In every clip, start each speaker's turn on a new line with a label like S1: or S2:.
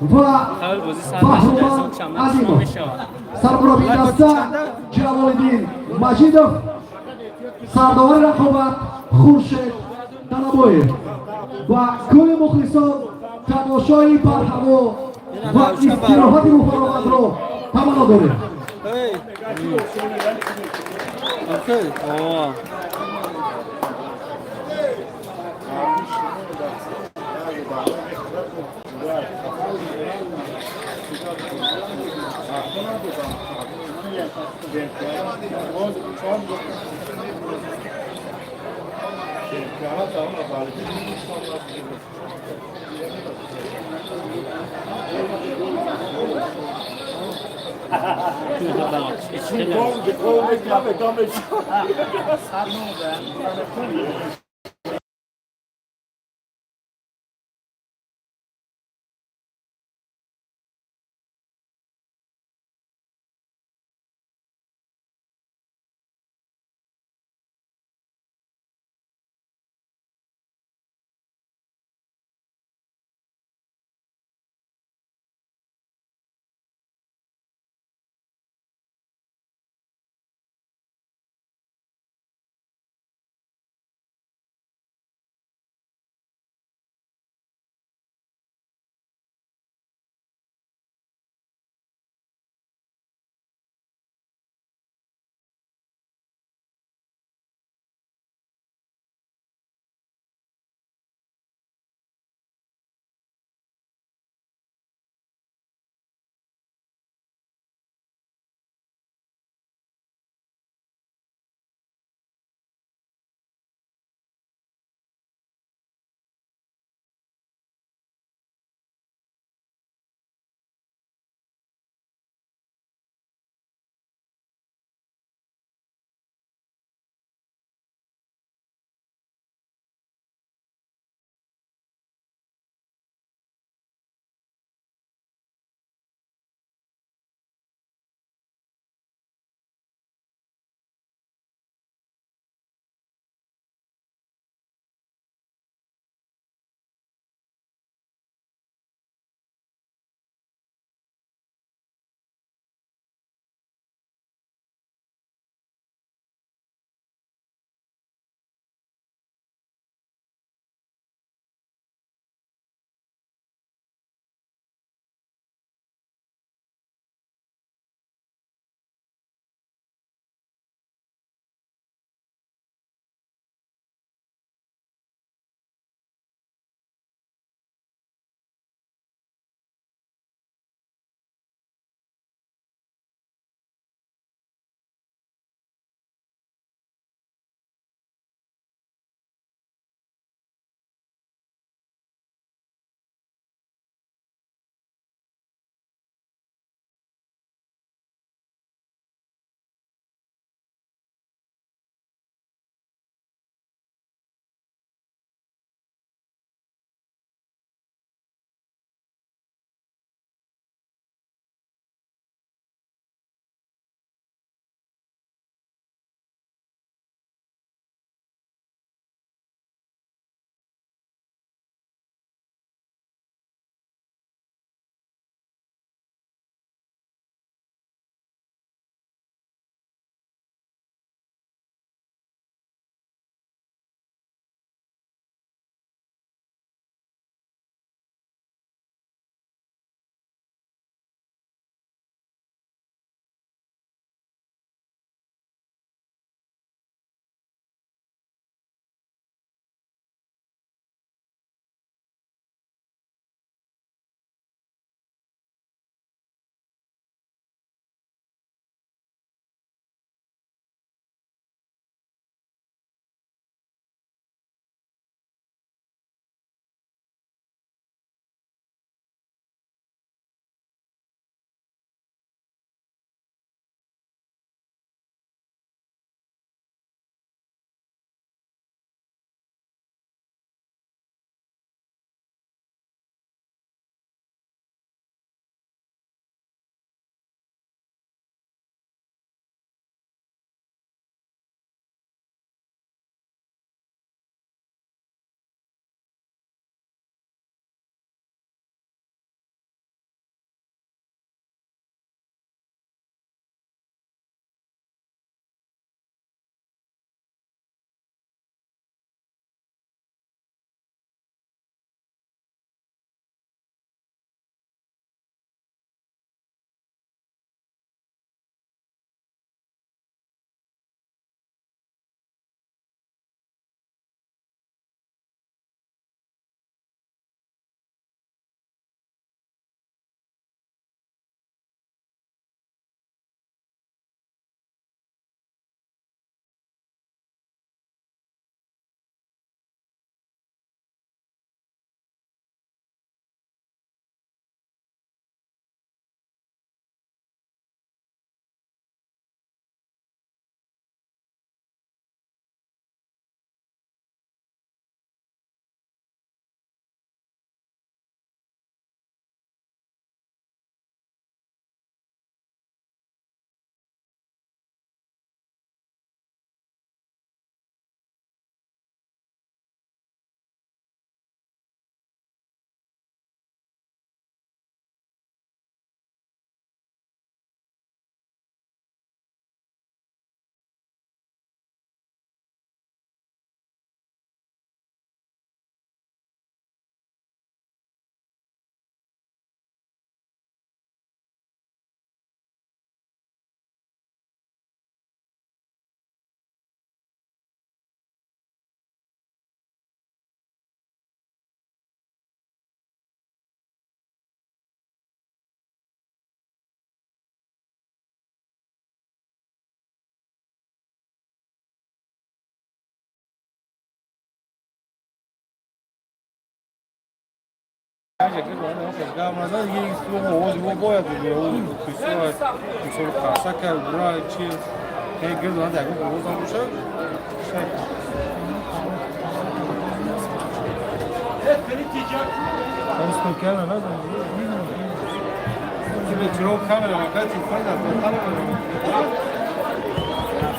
S1: Ва Баҳруманд Азимов. Сармураббии даста Ҷалолиддин Маҷидов, сардовари рақобат Хуршед Далабоев. Ва кулли мухлисон тамошои барҳаво ва истироҳати муфаровандро таманно дорем.
S2: Окей. О.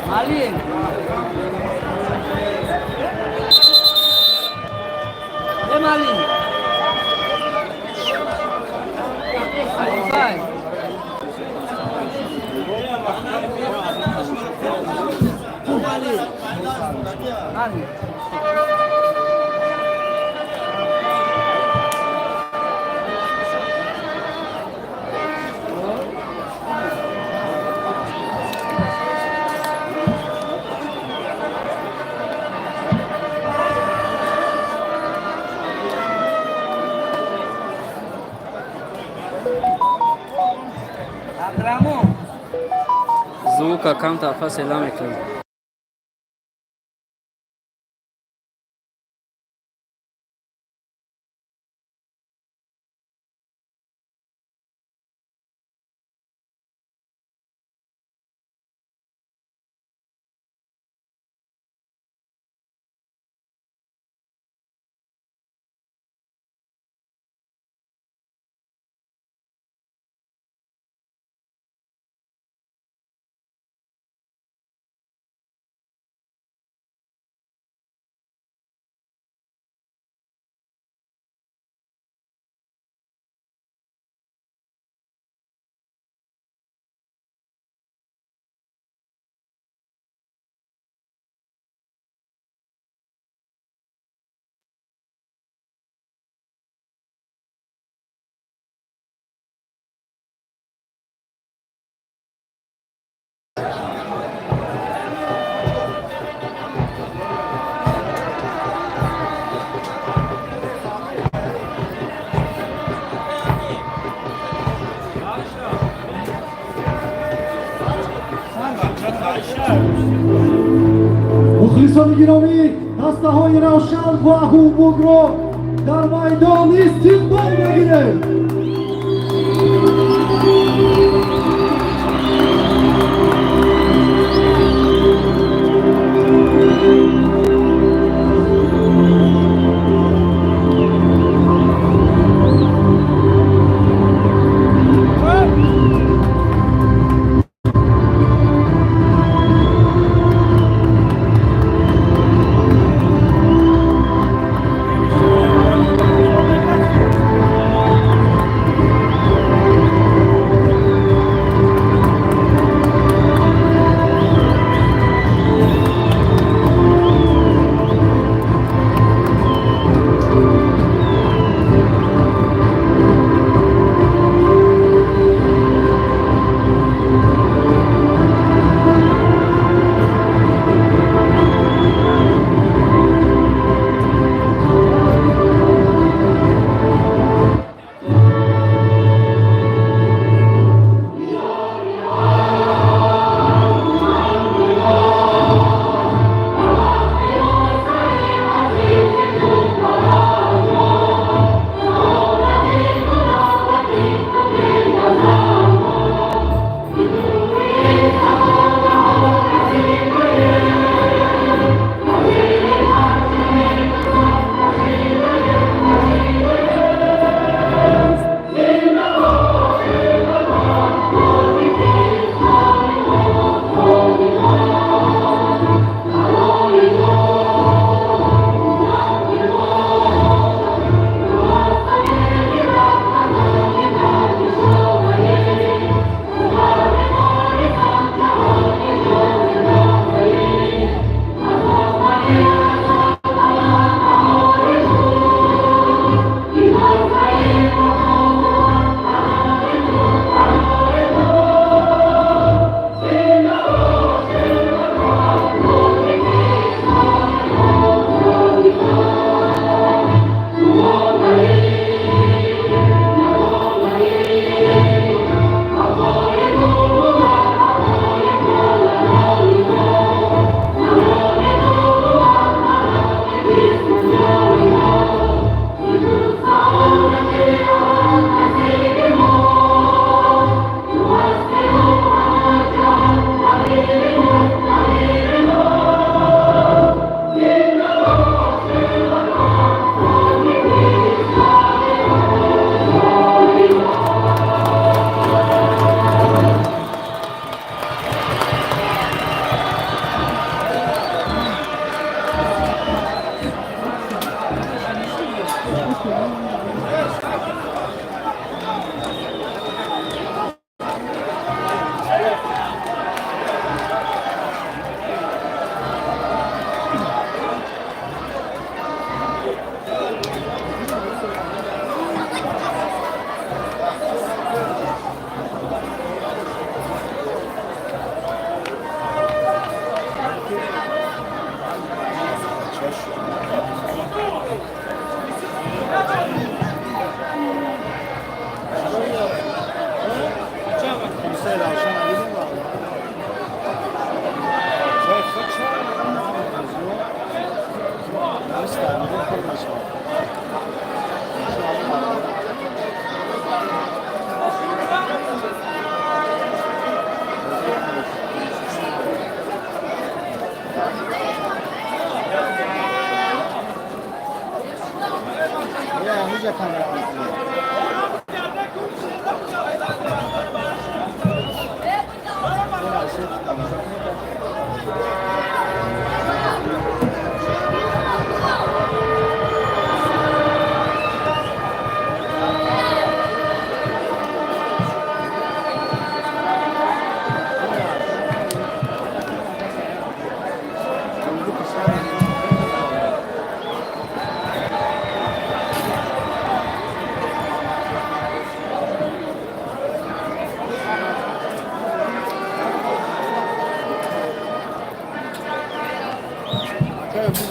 S2: Malin. E Malin. Alifay. Malin. Звука камтар пас эълон мекунем.
S1: Мухлисони гиромӣ, дастаҳои Равшан ва Ҳумбугро дар майдон истиқбол мегирем.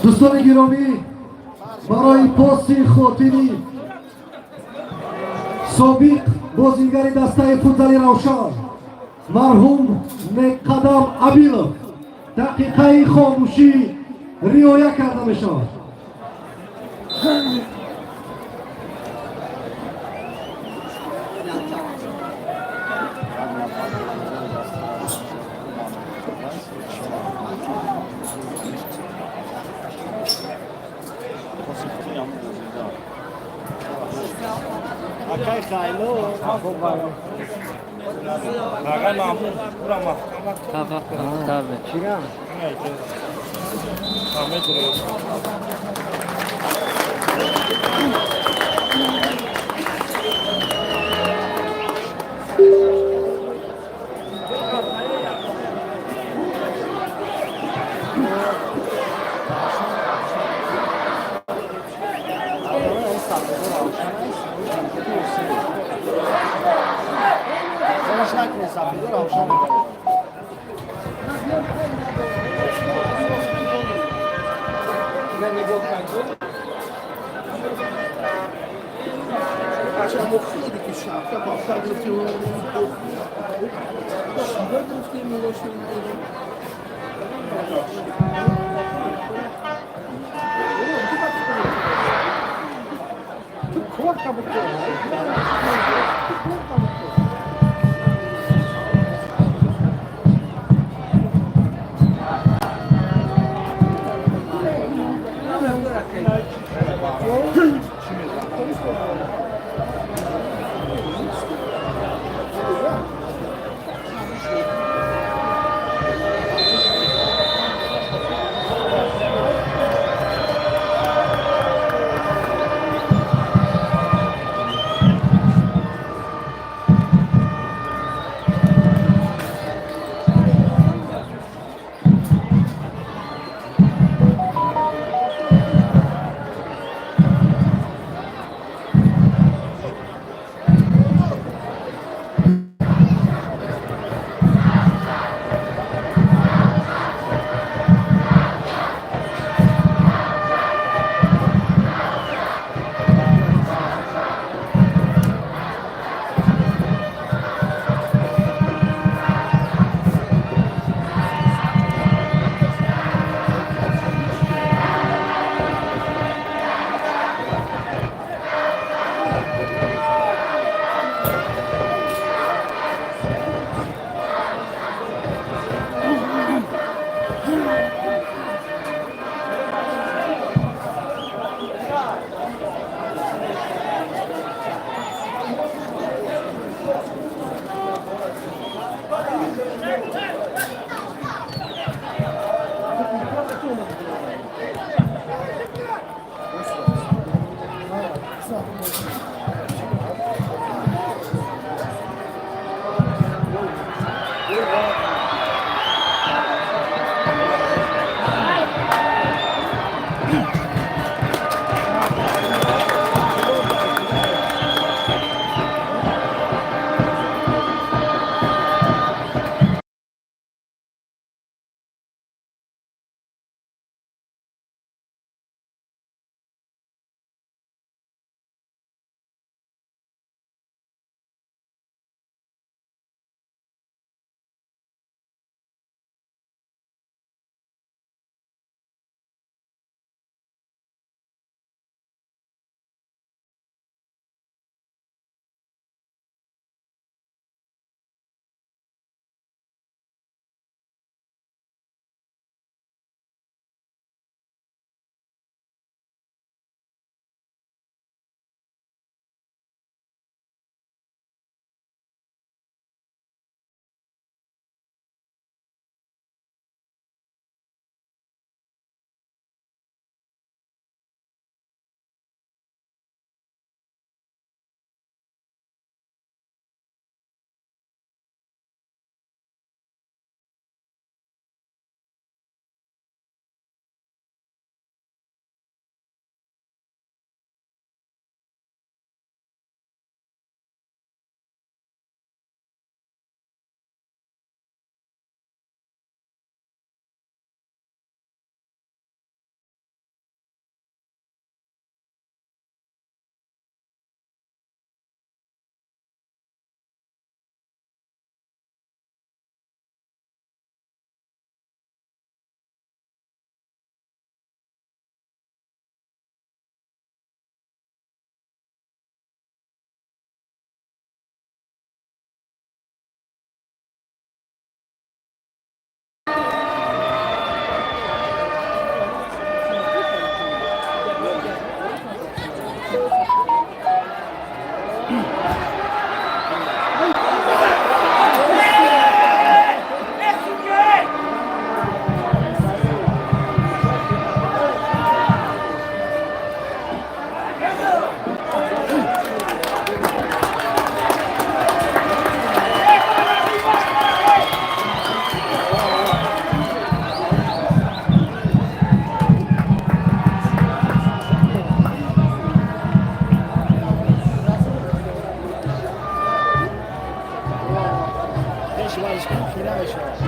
S1: Дӯстони гиромӣ, барои поси хотири собиқ бозингари дастаи футзали Равшан, марҳум Неққадам Абилов, дақиқаи хомӯшӣ риоя карда мешавад.
S3: Акай хайло.
S4: Агай Маҳмуд, ура маҳкама.
S2: Таби.
S3: Чира?
S4: Ҳамед.
S3: Занаш накунед, сафедо равшан.
S5: Мо хеле ки шапка папка гирифтем, шиба гирифтем, молошем. Ту кор кабуко, ту кор кабуко.
S3: Намешавад.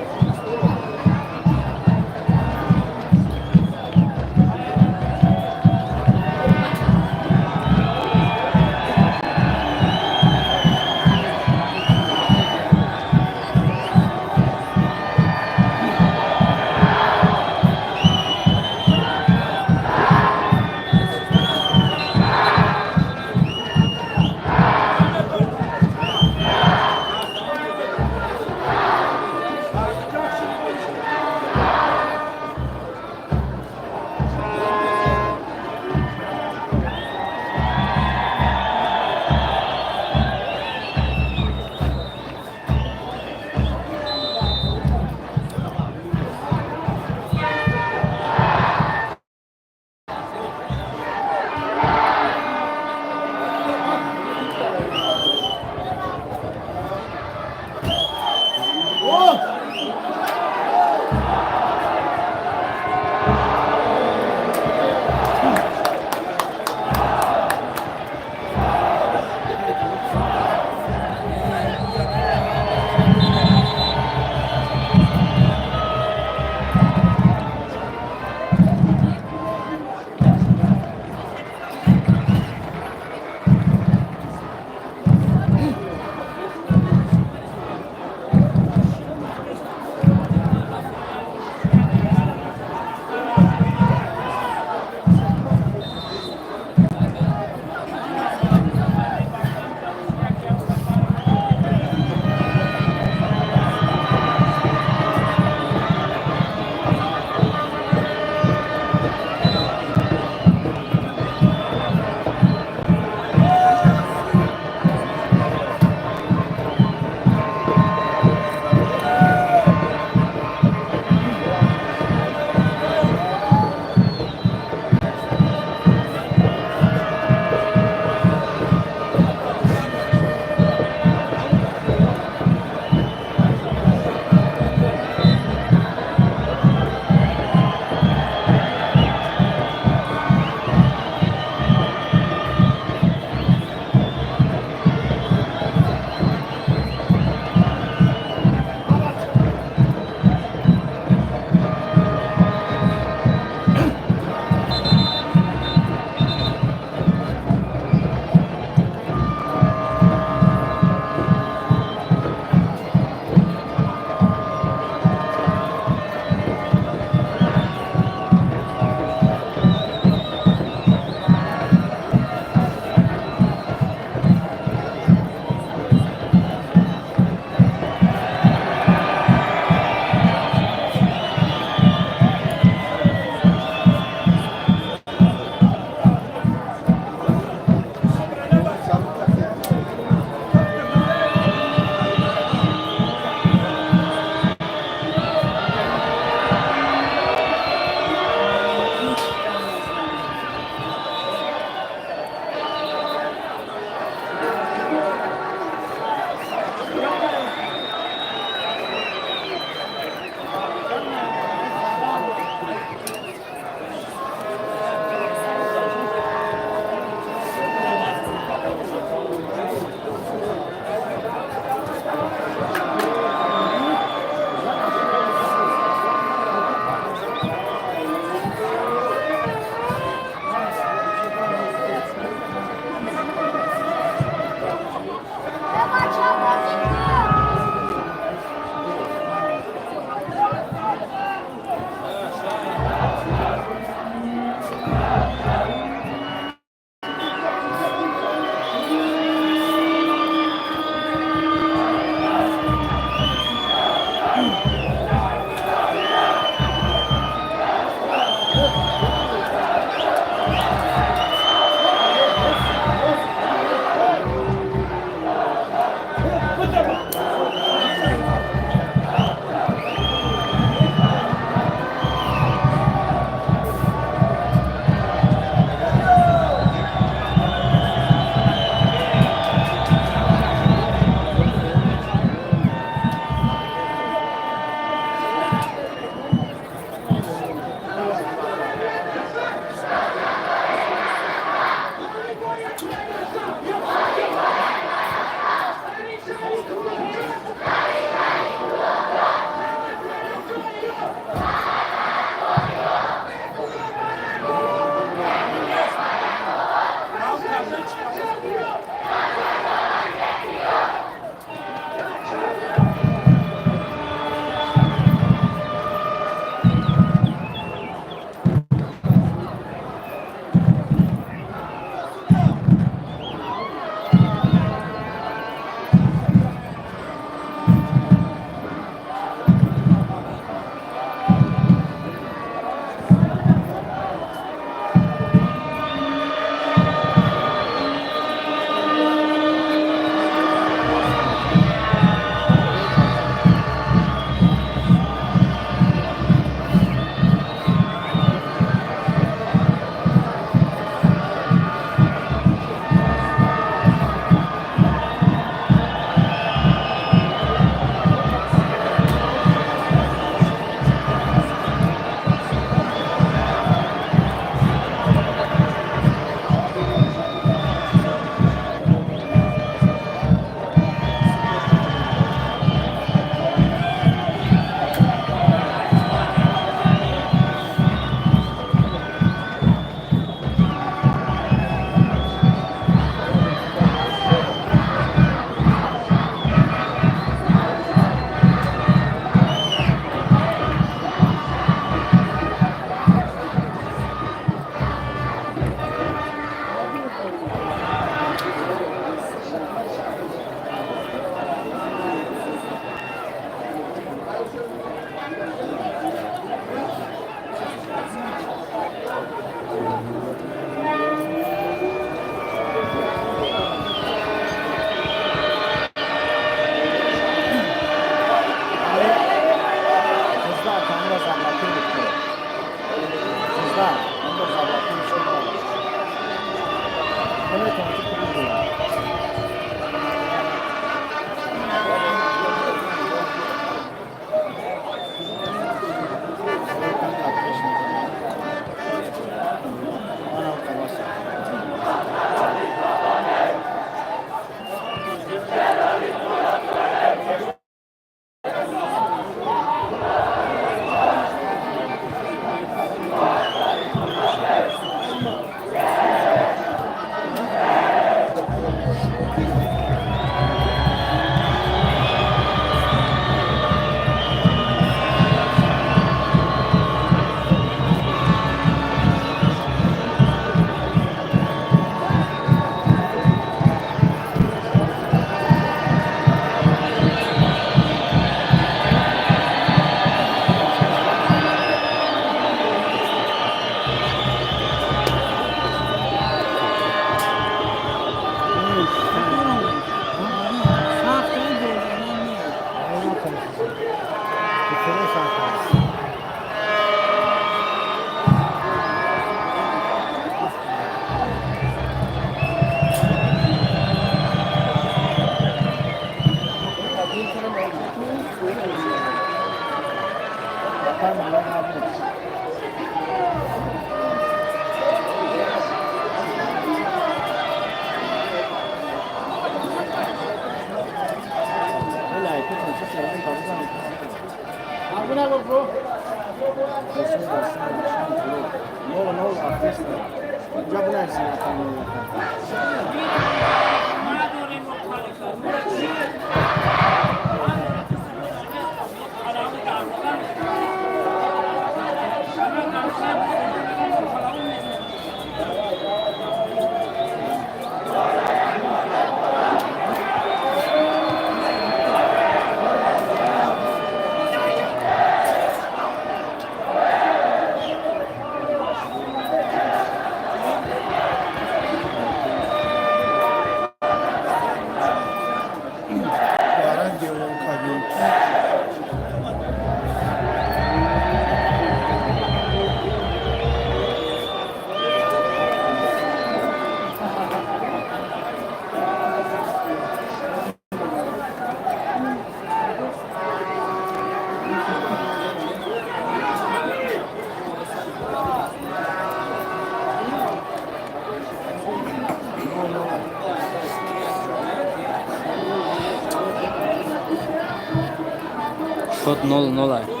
S2: Счёт 0-0.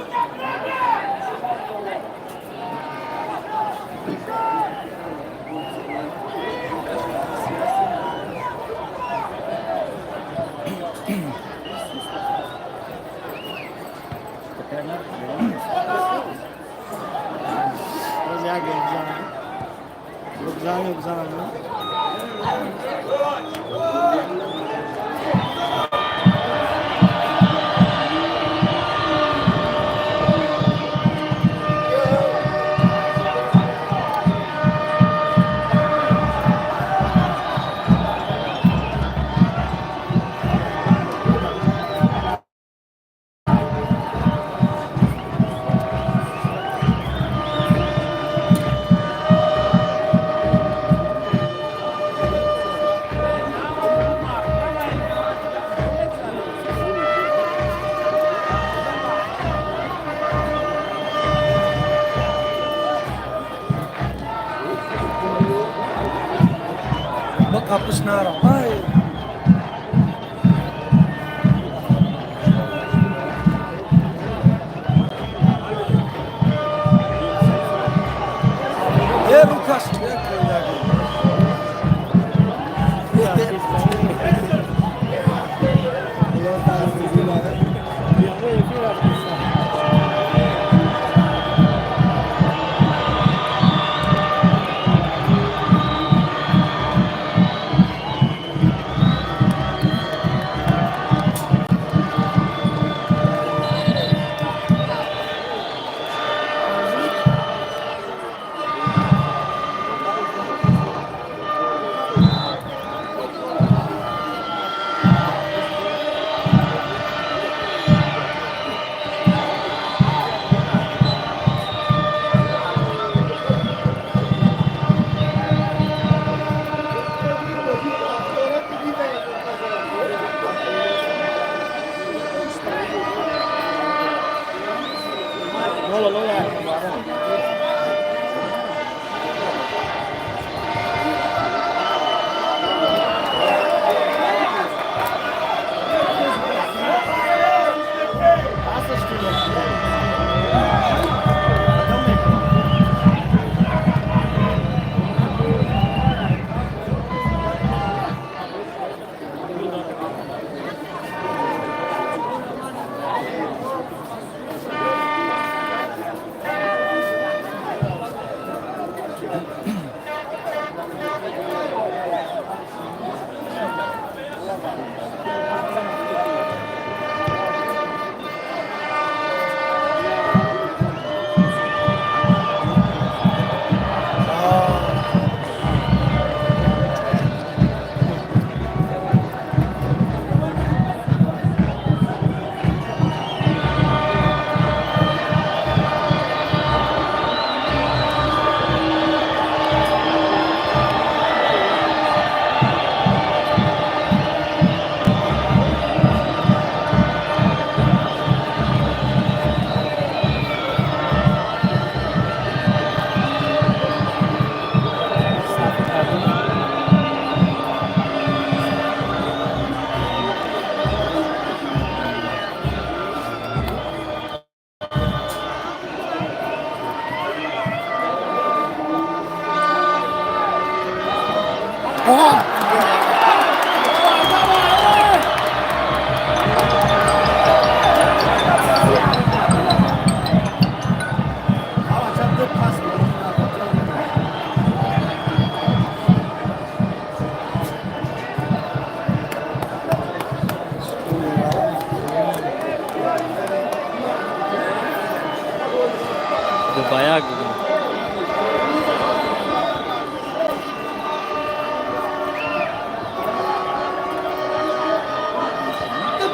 S2: 2-1 будем.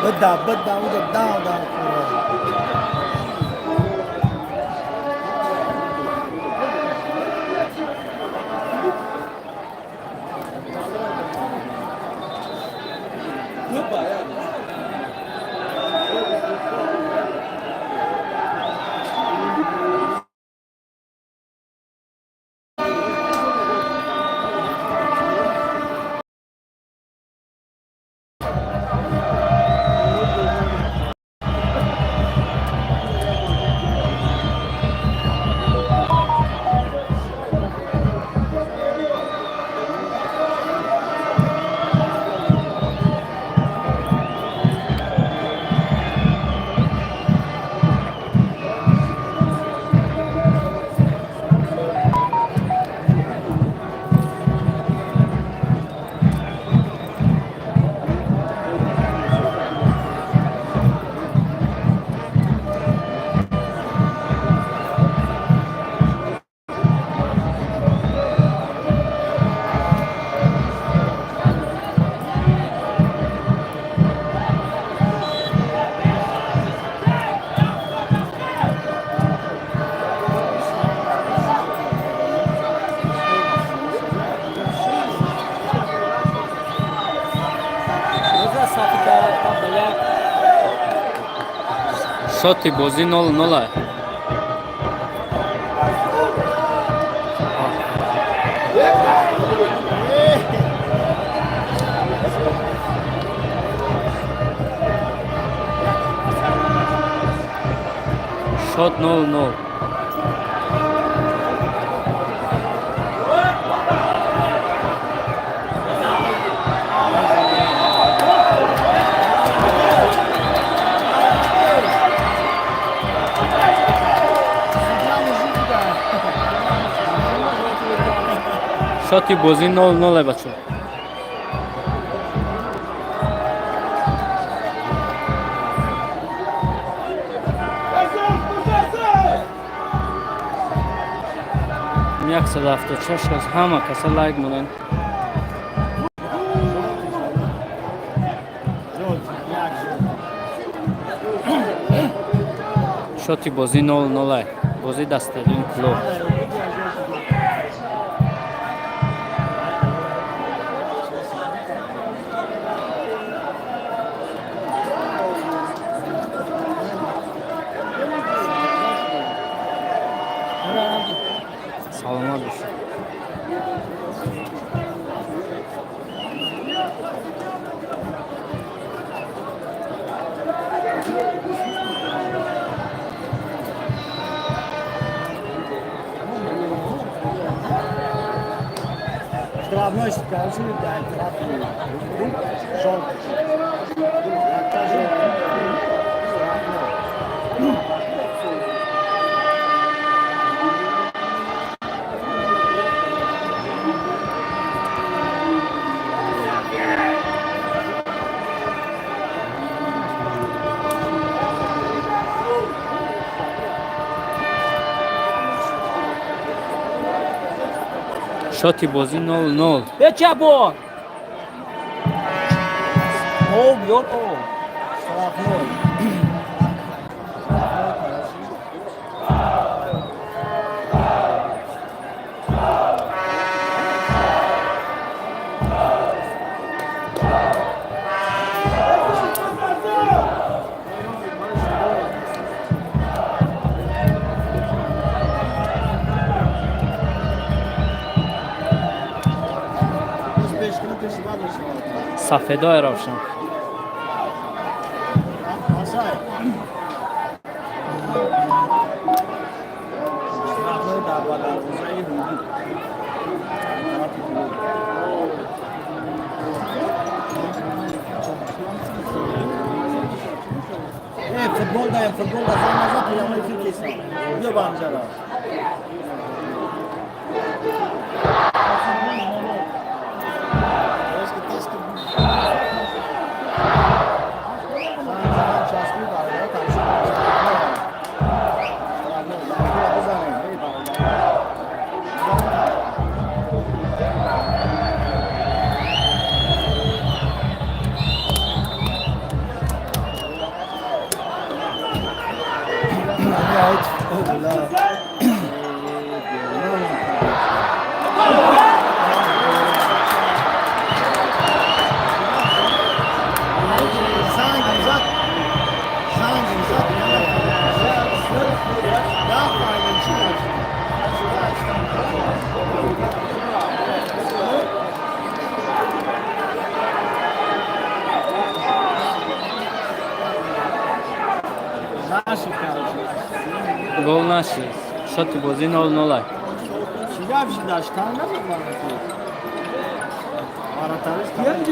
S3: Бада, бада, уҷа дав дав.
S2: Шоти бозӣ 0-0. Шот 0-0. Шоти бозӣ 0-0, бачо. 176 кас, ҳама каса лайк монанд. Шоти бозӣ 0-0, бозӣ дастадин клуб. Саломат бошед.
S3: Штрафной короче, дар тарафи шон.
S2: Шоти бозӣ 0-0.
S6: Бечабо! Об, ёр об.
S3: Штрафной.
S2: Сафедои Равшан.
S3: Штрафной дар ба дарвозаи ҳудуд. Тарафи клуб. Футбол даем, футбол да занг назад, прямой эфир кесам. Биё ба ҳамҷара.
S2: Гол нашид. Шоти бозӣ 0-0.
S3: Чӣ гап шуда? Штанг назад варатарь? Вратарь штанг.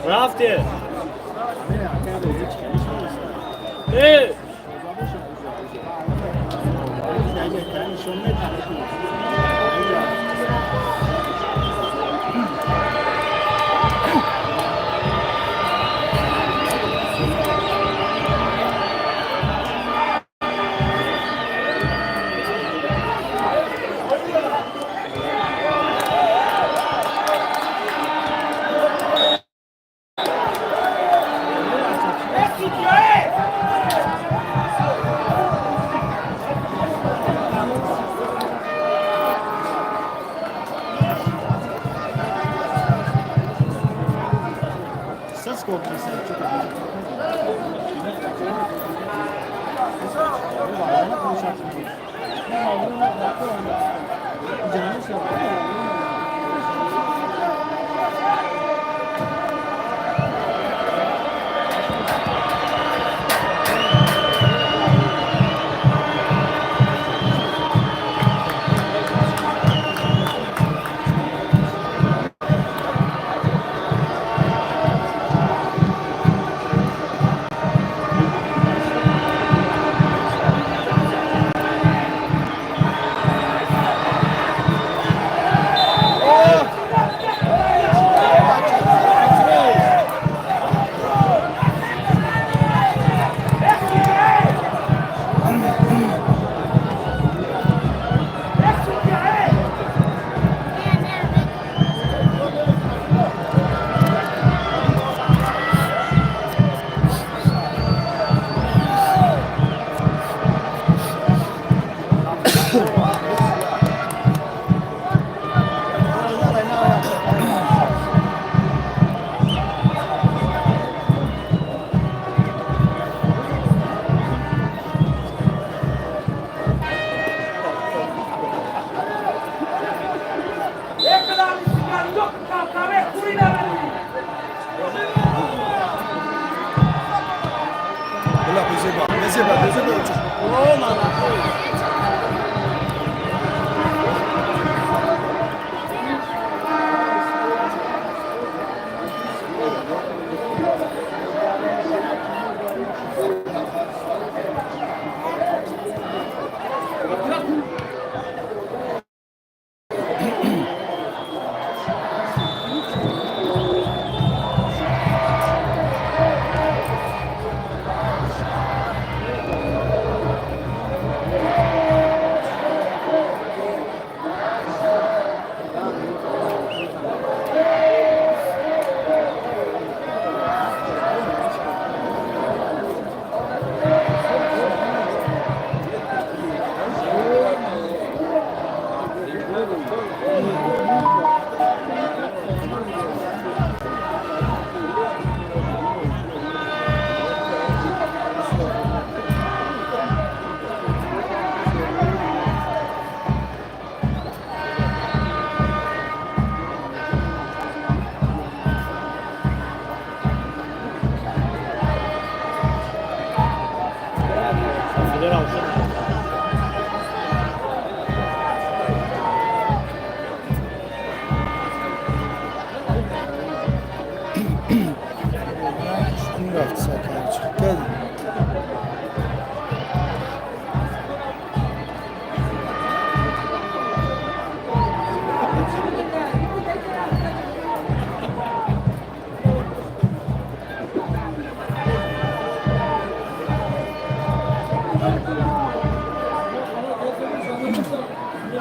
S6: Рафте. Э!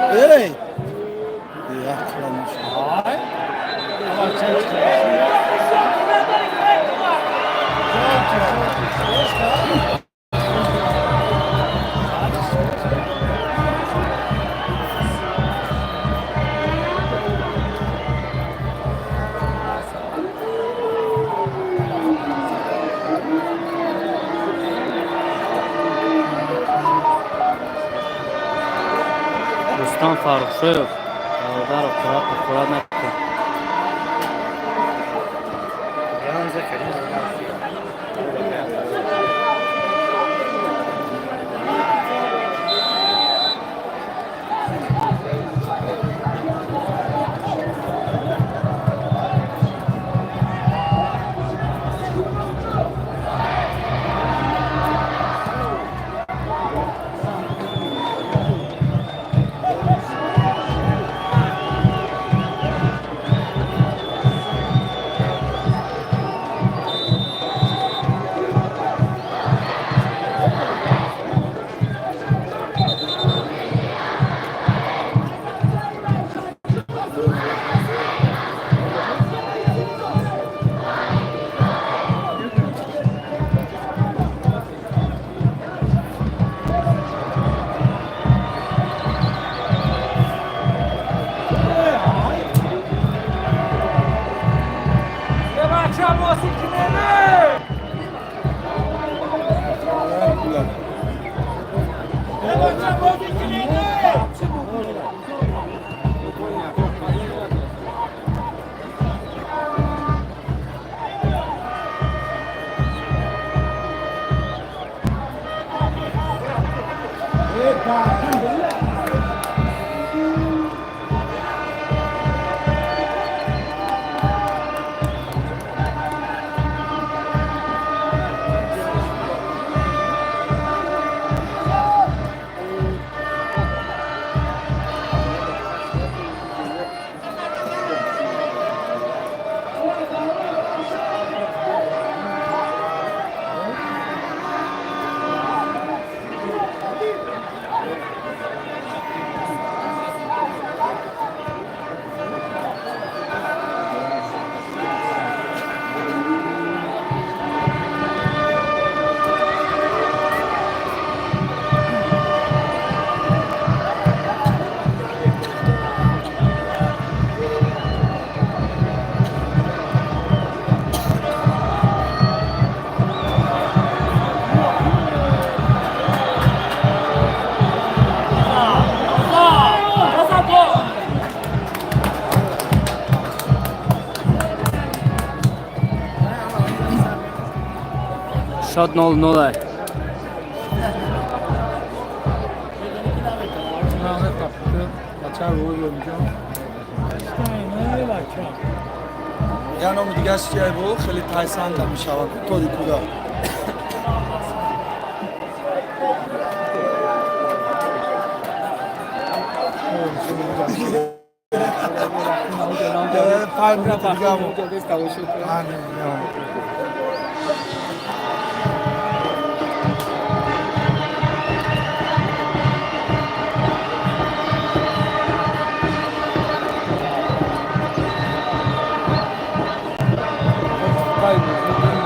S3: Эй! Беақлам.
S2: Рустам Фаррухшоев, бародар, қурат қурат накун. Шот 0-0.
S3: Я номи дигараш чия буд? Хеле тайсанда мешавад тоди куда. 5 минут дига.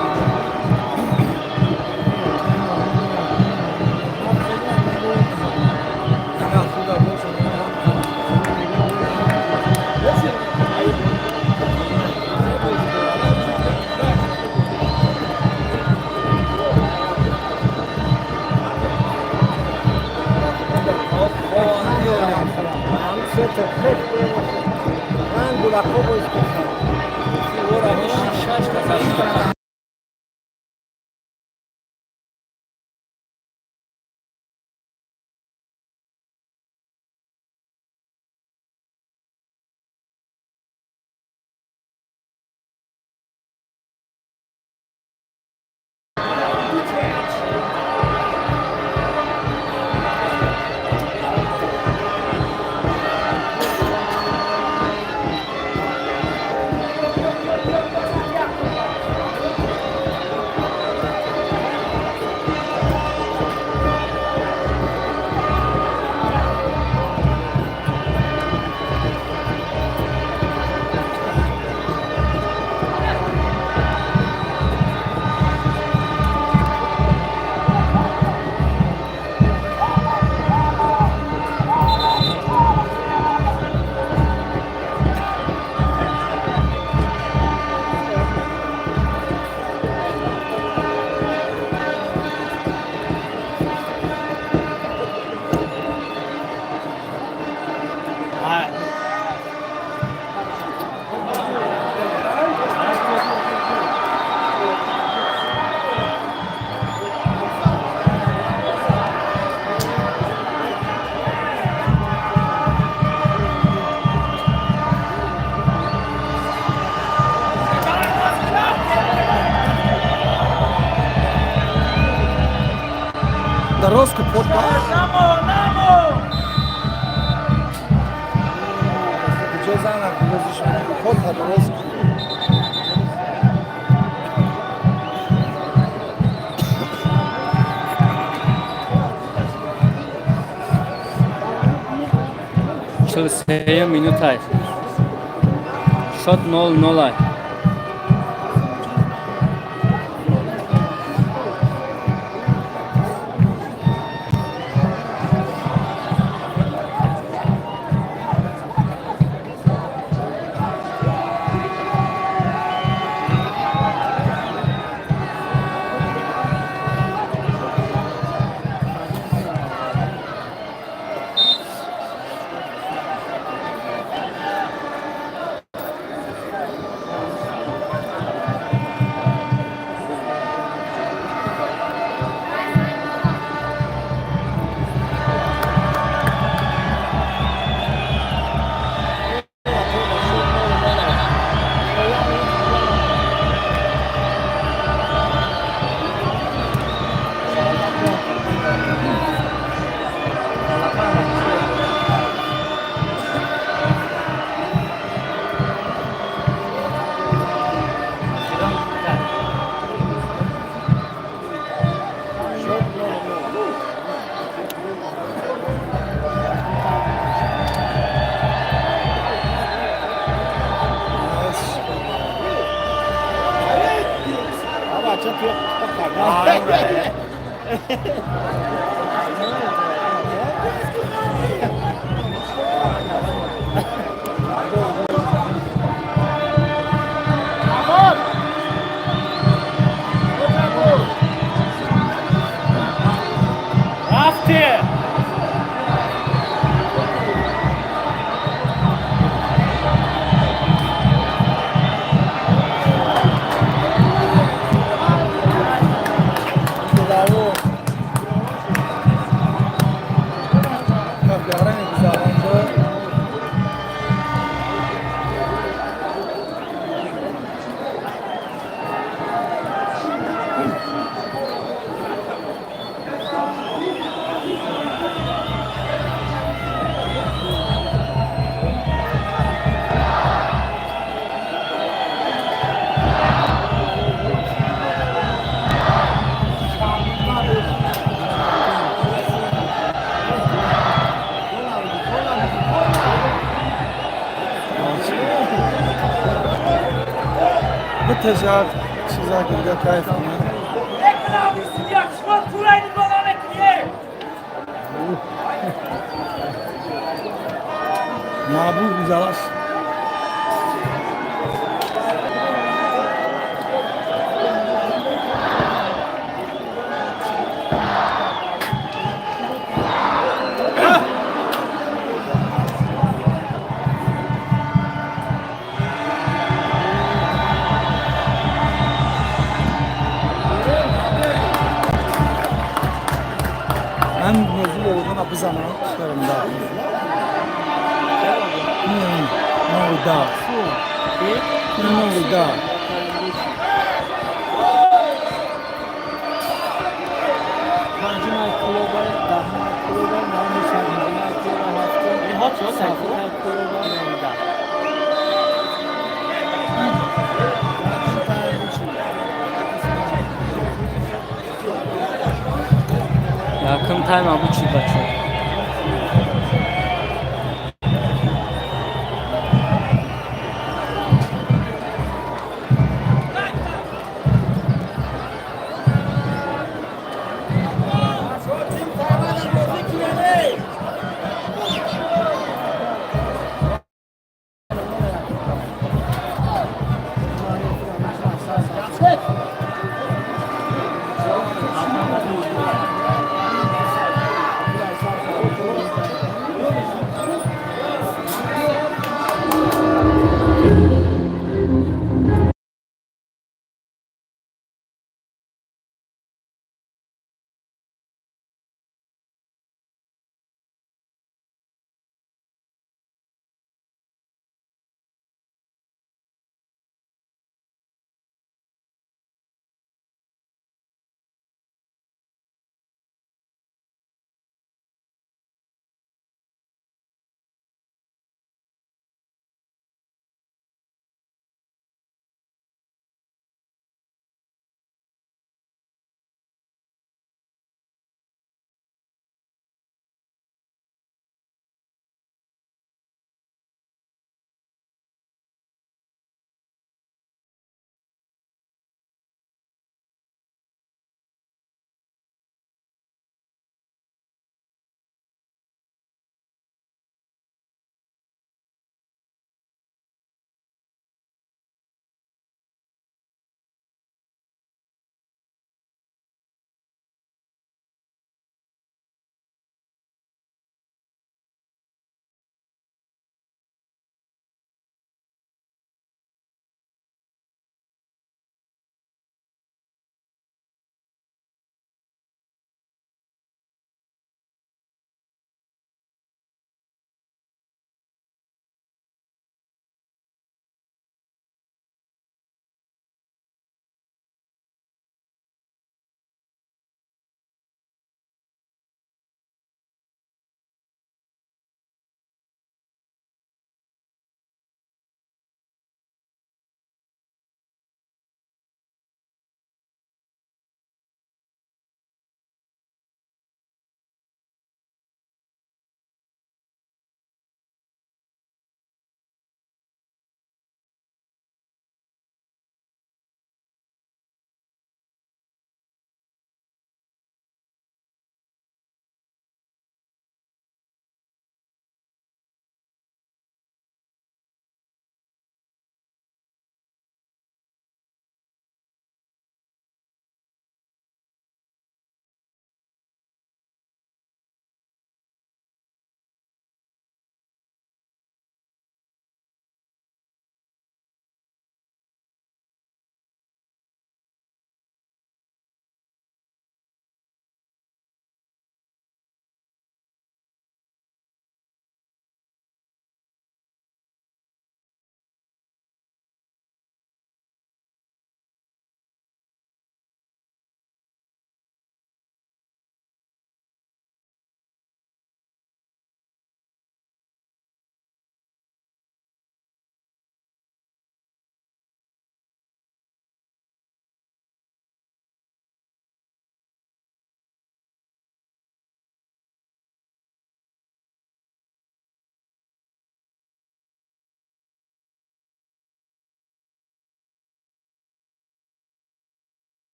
S3: Дуруст ки под. Куҷо зана гулозиш под дуруст.
S2: 43-юм минутай. Счёт 0-0.
S6: Рафте!
S3: Битежад чиза ки дига кайф кунад. Маъбуд гузараш. Ман мавзӯи овозона бизанам шармда. Новида. Новида.
S5: Панҷумай клуба, даҳумай клуба, наҳуми сарнизимай клуба, ҳафтум, сафурай клуба, новида.
S2: Якум тайм абу чӣ, бачо?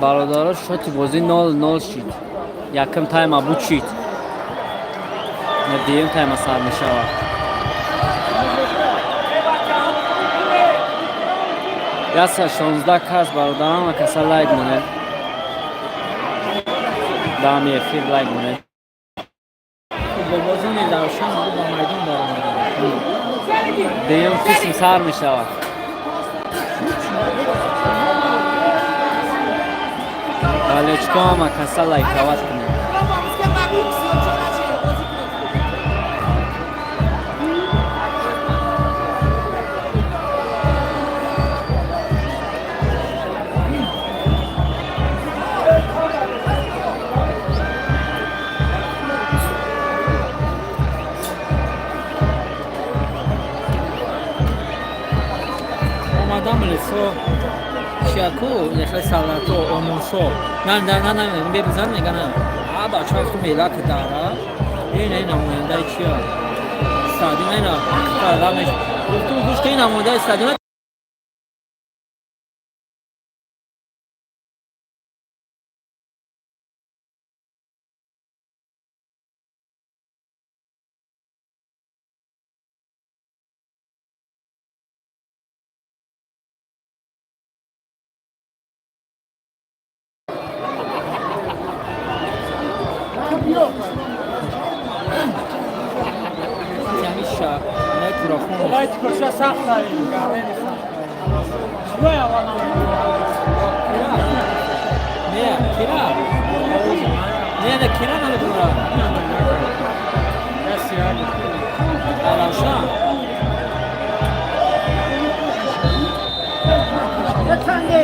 S2: Бародаро, счёти бозӣ 0-0 шид. Якум тайма буд шид. Дуюм тайма сар мешавад. 116 кас, бародарам ва каса, лайк монед. Дами эфир лайк монед.
S6: Футболбозони Равшан ба майдон баромаданд.
S2: Дуюм қисм сар мешавад. Болельщик о, ҳама каса лайковать кунед.
S6: Омадам лицо чияку яхе салато омонсо на на на на бебизан мегана а бача ху мелак дара ин ин намояндаи чия стадион ина рамеш гуфтум гӯш ки намояндаи стадион.
S5: Давайте коша сахта. Чего я вам?
S6: Не, кира. Не, не, кира намедура. Равшан.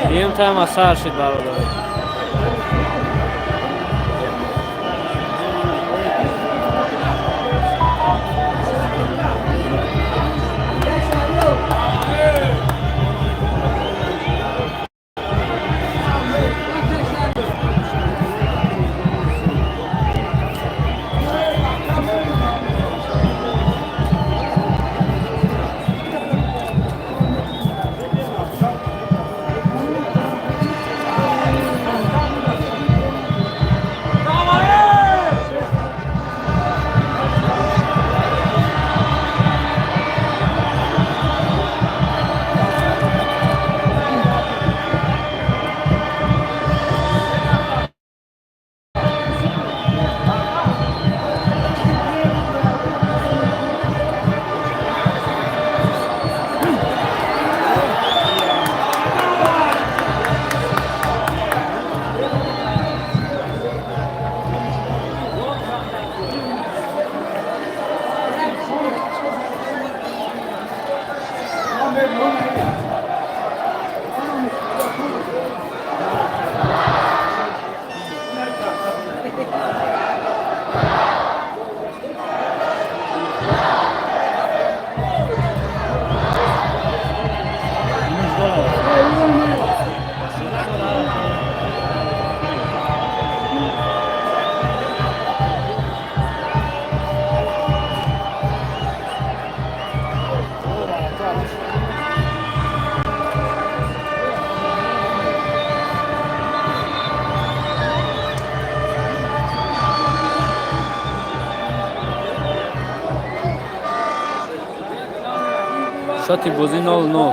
S2: Дуюм тайма сар шид, бародар. Счёти бозӣ 0-0.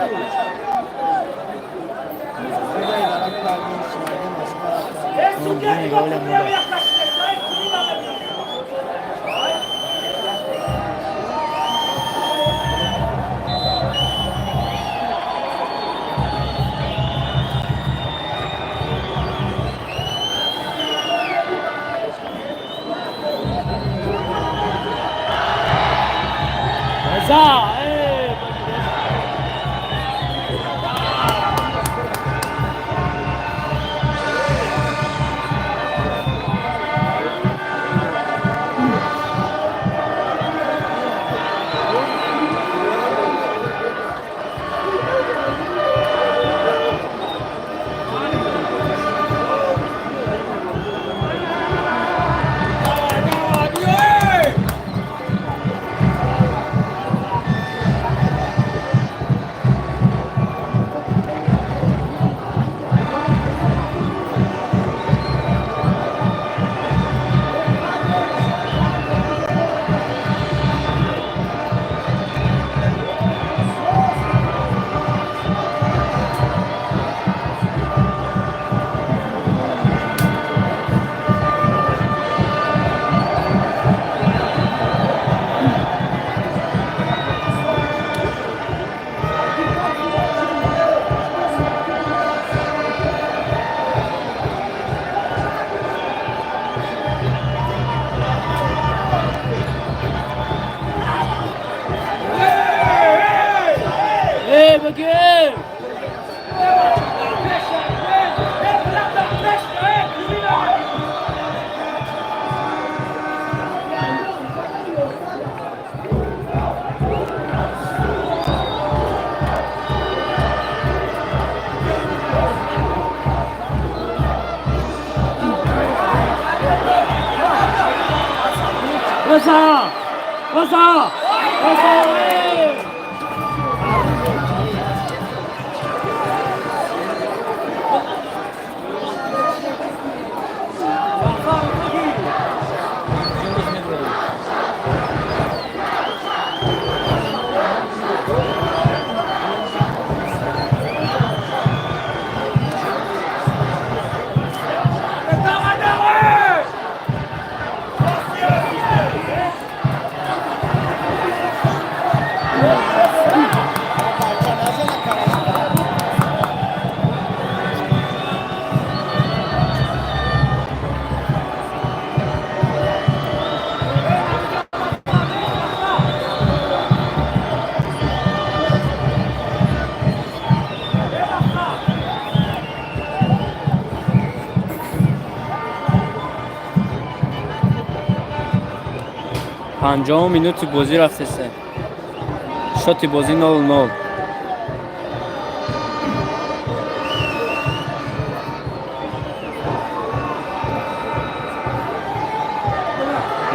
S5: За!
S2: Бизан! Бизан! Бизан! 50-ум минути бозӣ рафтесе. Счёти бозӣ 0-0.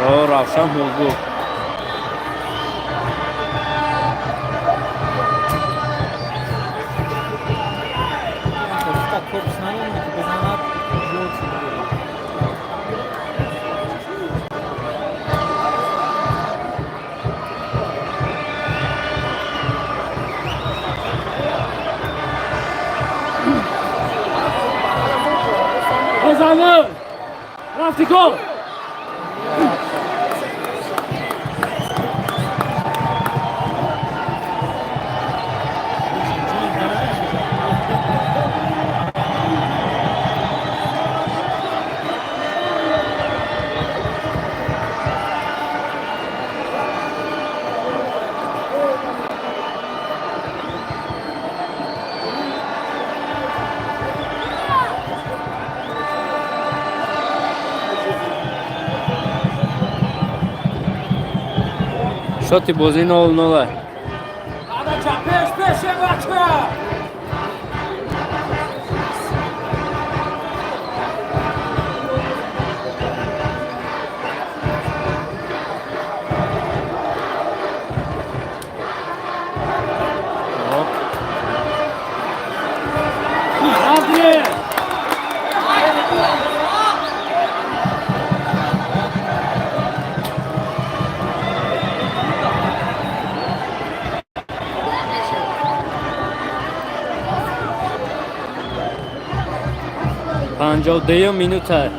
S2: О, Равшан ҳуқуқ.
S6: Корпус намемонад, ки бизанад, гол шуд.
S2: Бизанӣ! Рафти гол! Счёти бозӣ 0-0.
S6: Пеш, пеш, бача!
S2: Рафти! 52-юм минута.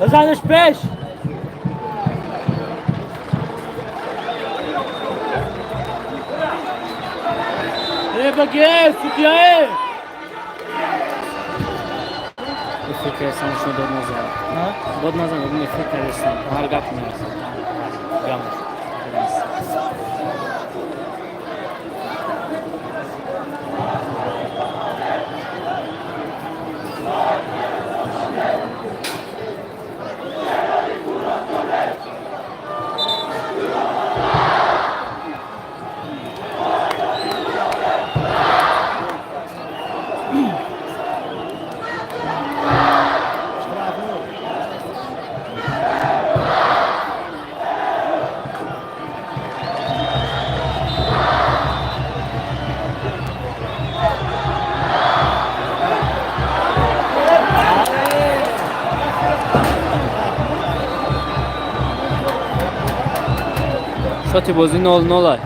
S6: Бизанаш пеш. Э, судья!
S2: Фикр кардам, шумо дод назан. Дод назан, фикр кардам. Ҳар гап мерасад. Гам. Шоти бозӣ 0-0 ай.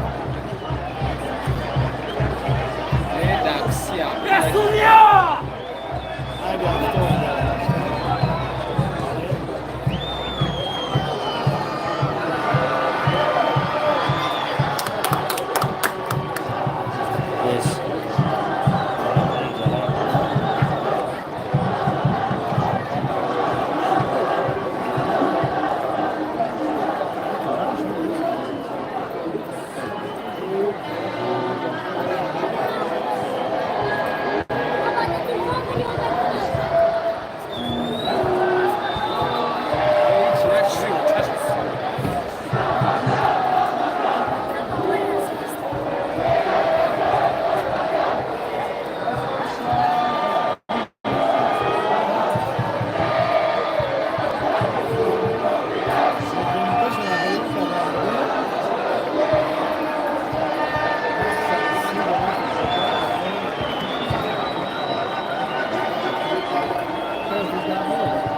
S2: Yes.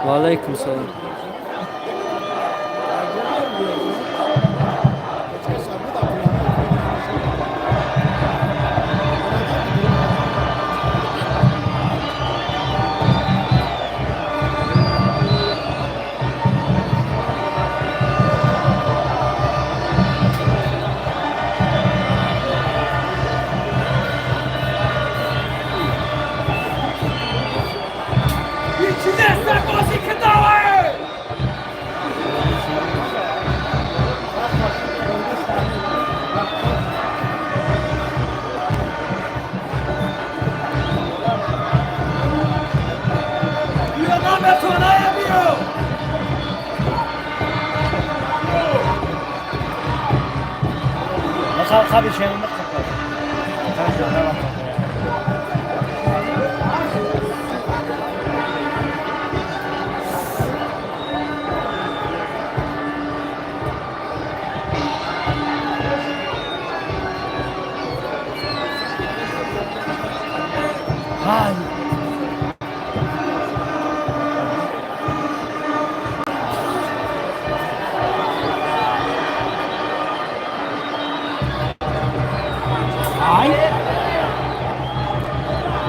S2: Ва алайкум салом.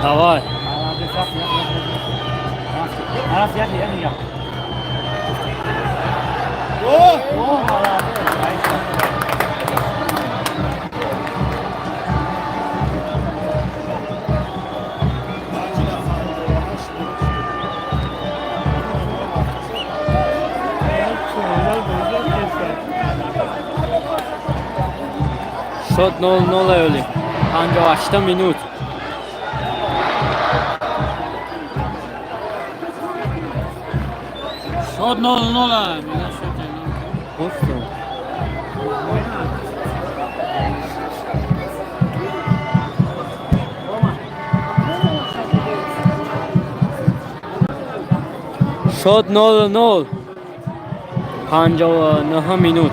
S2: Давай. Шот 0-0 оли. 58 минут.
S6: Шот 0-0.
S2: Гуфтум. Шот 0-0. 59 минут.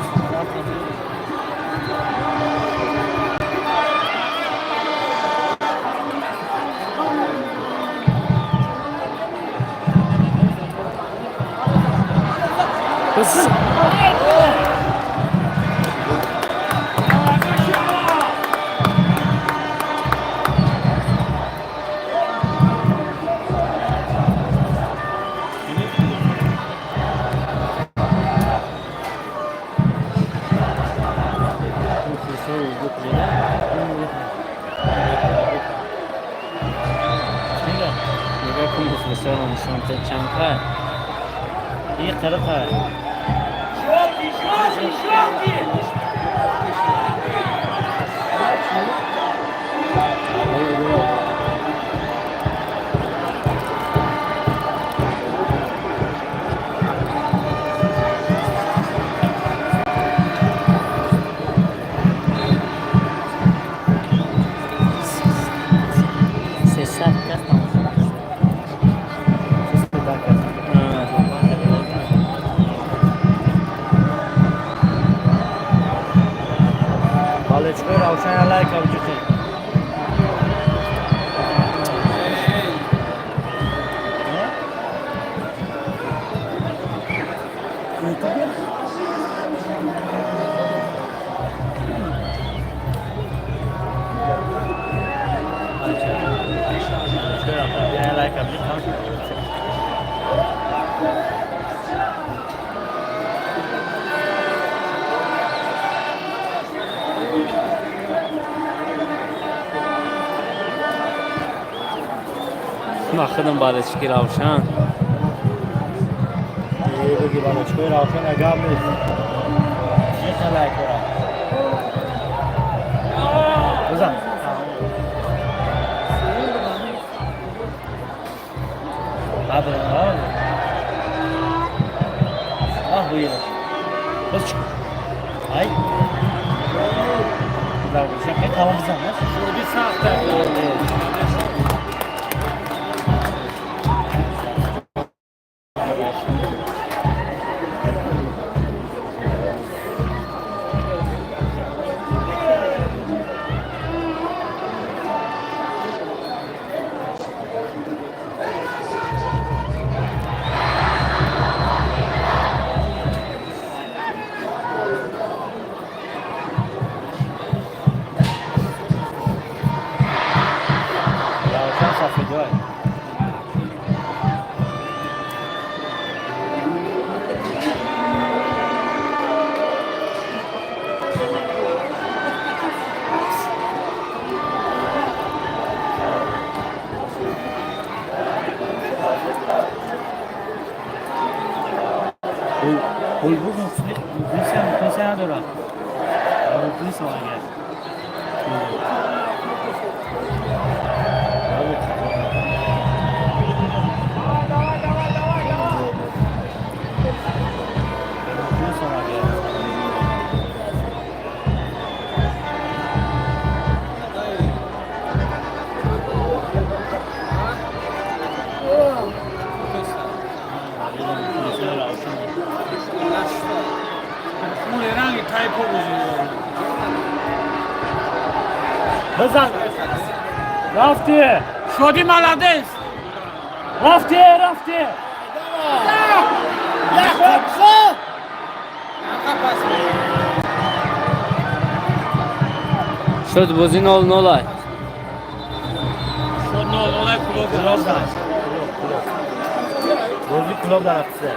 S2: Ин қириқа. Сесад кас тамошо.
S6: Балечкои Равшан алайк авҷухи.
S2: Ман худам балечки Равшан.
S6: Беги, балечкои Равшан гап нест. Чиха лайкора. Бизан. Абра. Ах, буйра. Боз чӣ? Ай. Калон бизан.
S4: Шоди сахт.
S6: Равшан сафедой. Булбул мухлиси мухлиси надорад. Мухлис агар. Мухлис агар.
S4: Ранги тайпо бозӣ.
S6: Бизан. Рафти.
S4: Шоди молодец.
S6: Рафти, рафти.
S3: Як
S2: Шуд бозӣ 0-0 ай.
S4: Шод 0-0 клуб.
S6: Клуб дар. Клуб. Бозӣ клуб дар рафтсе.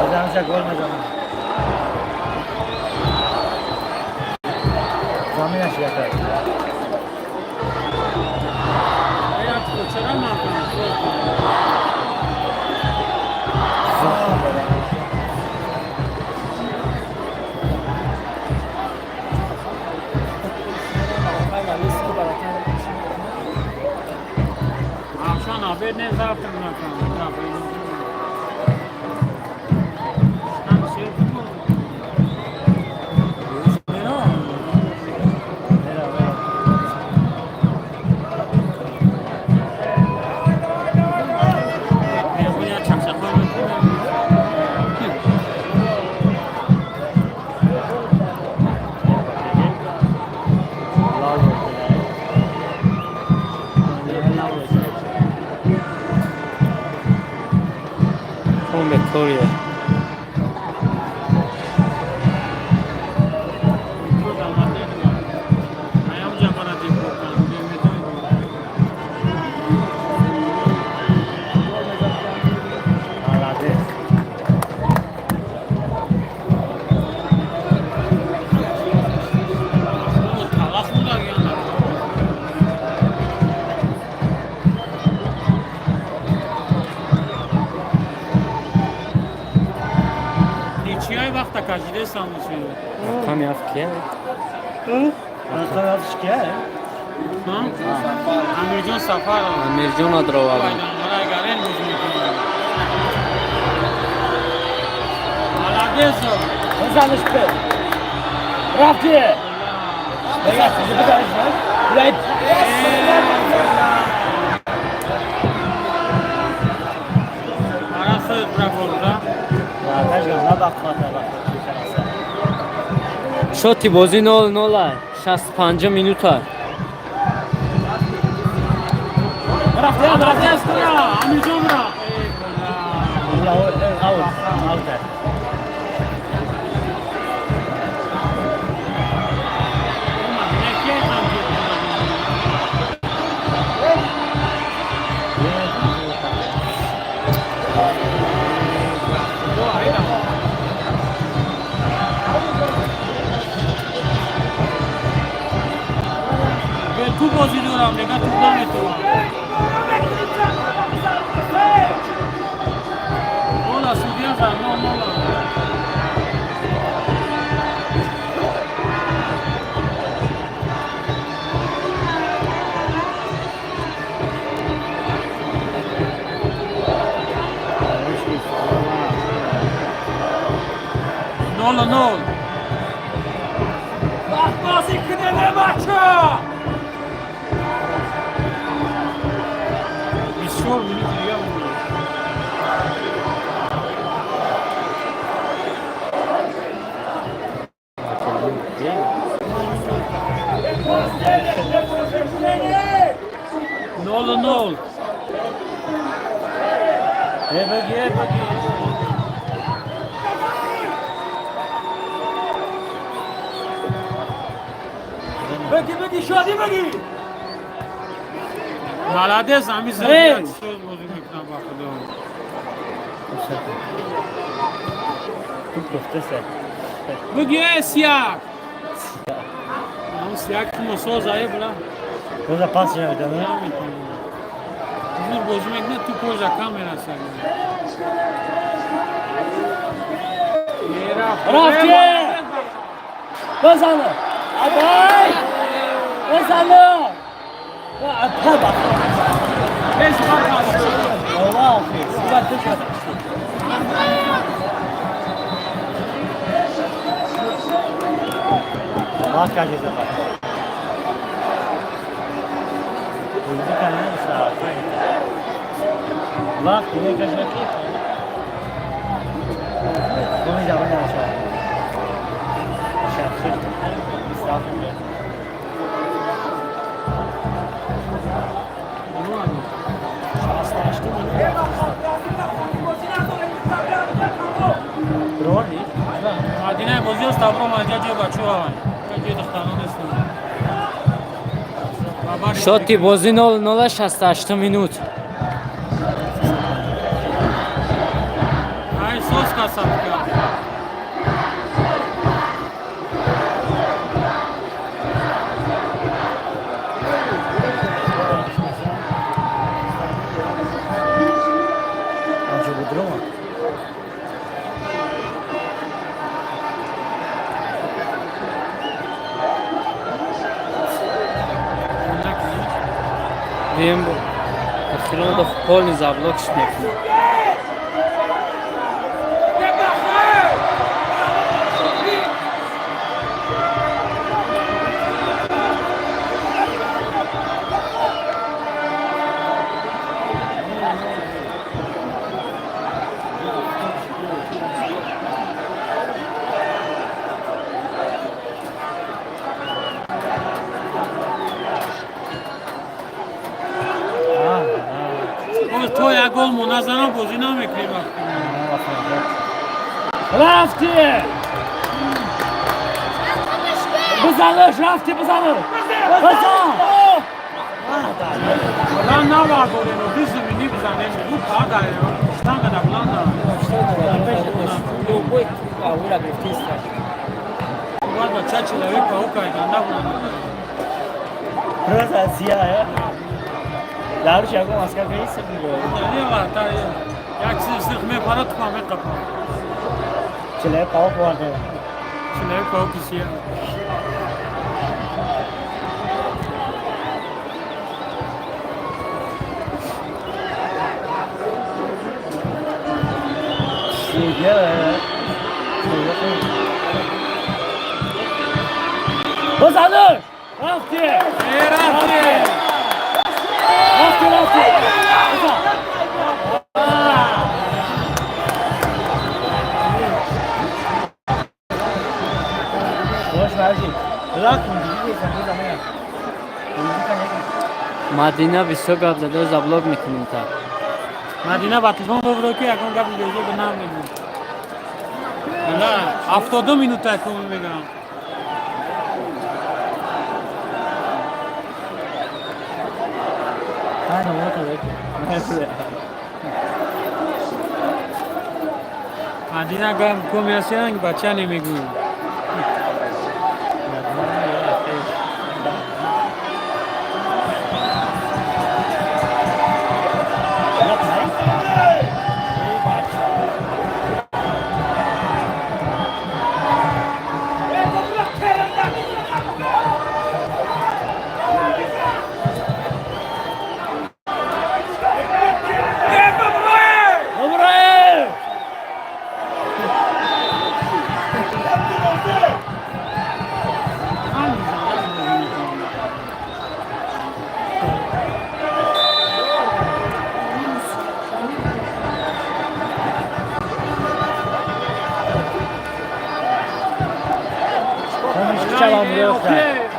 S6: Бизанша гол мезанам. Заминаш якар.
S4: Чаро ман Равшан обед не завтра на.
S2: Victoria.
S6: Молодец.
S4: Дидесам мошин.
S2: Рақами ҳафт кия?
S3: Рақами ҳафтш кия?
S4: Амирҷон Сафаров.
S2: Амирҷон адровардам.
S4: Гарен бозӣ мекунад. Молодец.
S3: Бизаниш бе. Рафти. Блядь.
S2: Шоти бозӣ 0-0, 65 минута.
S4: Ту бозӣ дорам, мега туп наметавонам. Ола судья за 0-0. 0-0.
S6: Бозӣ кунене, бача.
S4: 24 минути дига монда. 0-0.
S3: Беги, беги.
S6: Беги, беги, шодӣ, беги.
S4: Молодец, ами зиёд бозӣ мекунам, ба худо.
S3: Туп гуфтеса.
S4: Буги, э, сияк. Ам сияк мосоз ае бла.
S3: Роза пас намедонам.
S4: Наметавонам. Зур бозӣ мекунад, ту пожа камера саг.
S3: Рафти! Бизан! Абай! Бизан! Апа.
S4: Пеш бақа.
S3: Аллоҳ, субат шуд. Вақт кажи заба. Бозӣ кардани вақт мекашад ки гоми замон намешавад. 66, 27. Броварди?
S4: Мадинаи бозӣ аст, тавро маҷа ҷои бачаҳо авай. Ҷои духтарон нестанд.
S2: Шоти бозӣ 0-0, 68 минут.
S4: Ай соз касабка.
S3: Анчо будрома.
S2: Вем охирон да полный заблок мекунад.
S4: Боз то як гол мо назанам, бозӣ намекунем вақти.
S3: Рафти! Бизанаш, рафти, бизанаш! Бизан!
S4: Баланд навардорем, бизу мини бизанем. Ду пада штанга да баланд на.
S6: Любой аура гирифтиста.
S4: Бояд бача человек паук айданда буд.
S3: Просто сия, Даруш ягон аскар каиса биго.
S4: Не варта як чиз сирх мепара, тупа меқапа.
S3: Человек паук варда.
S4: Человек-паук.
S6: Базануш! Рафти!
S4: Рафти!
S6: Рафти, рафти!
S2: Мадина бисёр гап зада, заблок мекунем та.
S4: Мадина ба телефон бубро, ки ягон гапи беҷо ба нам мегӯ. На, 72 минута кум мегӯям. Мадина гап кум ясиан бача намегӯ.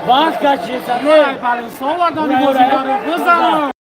S6: Вақт кашиса.
S4: Бизан!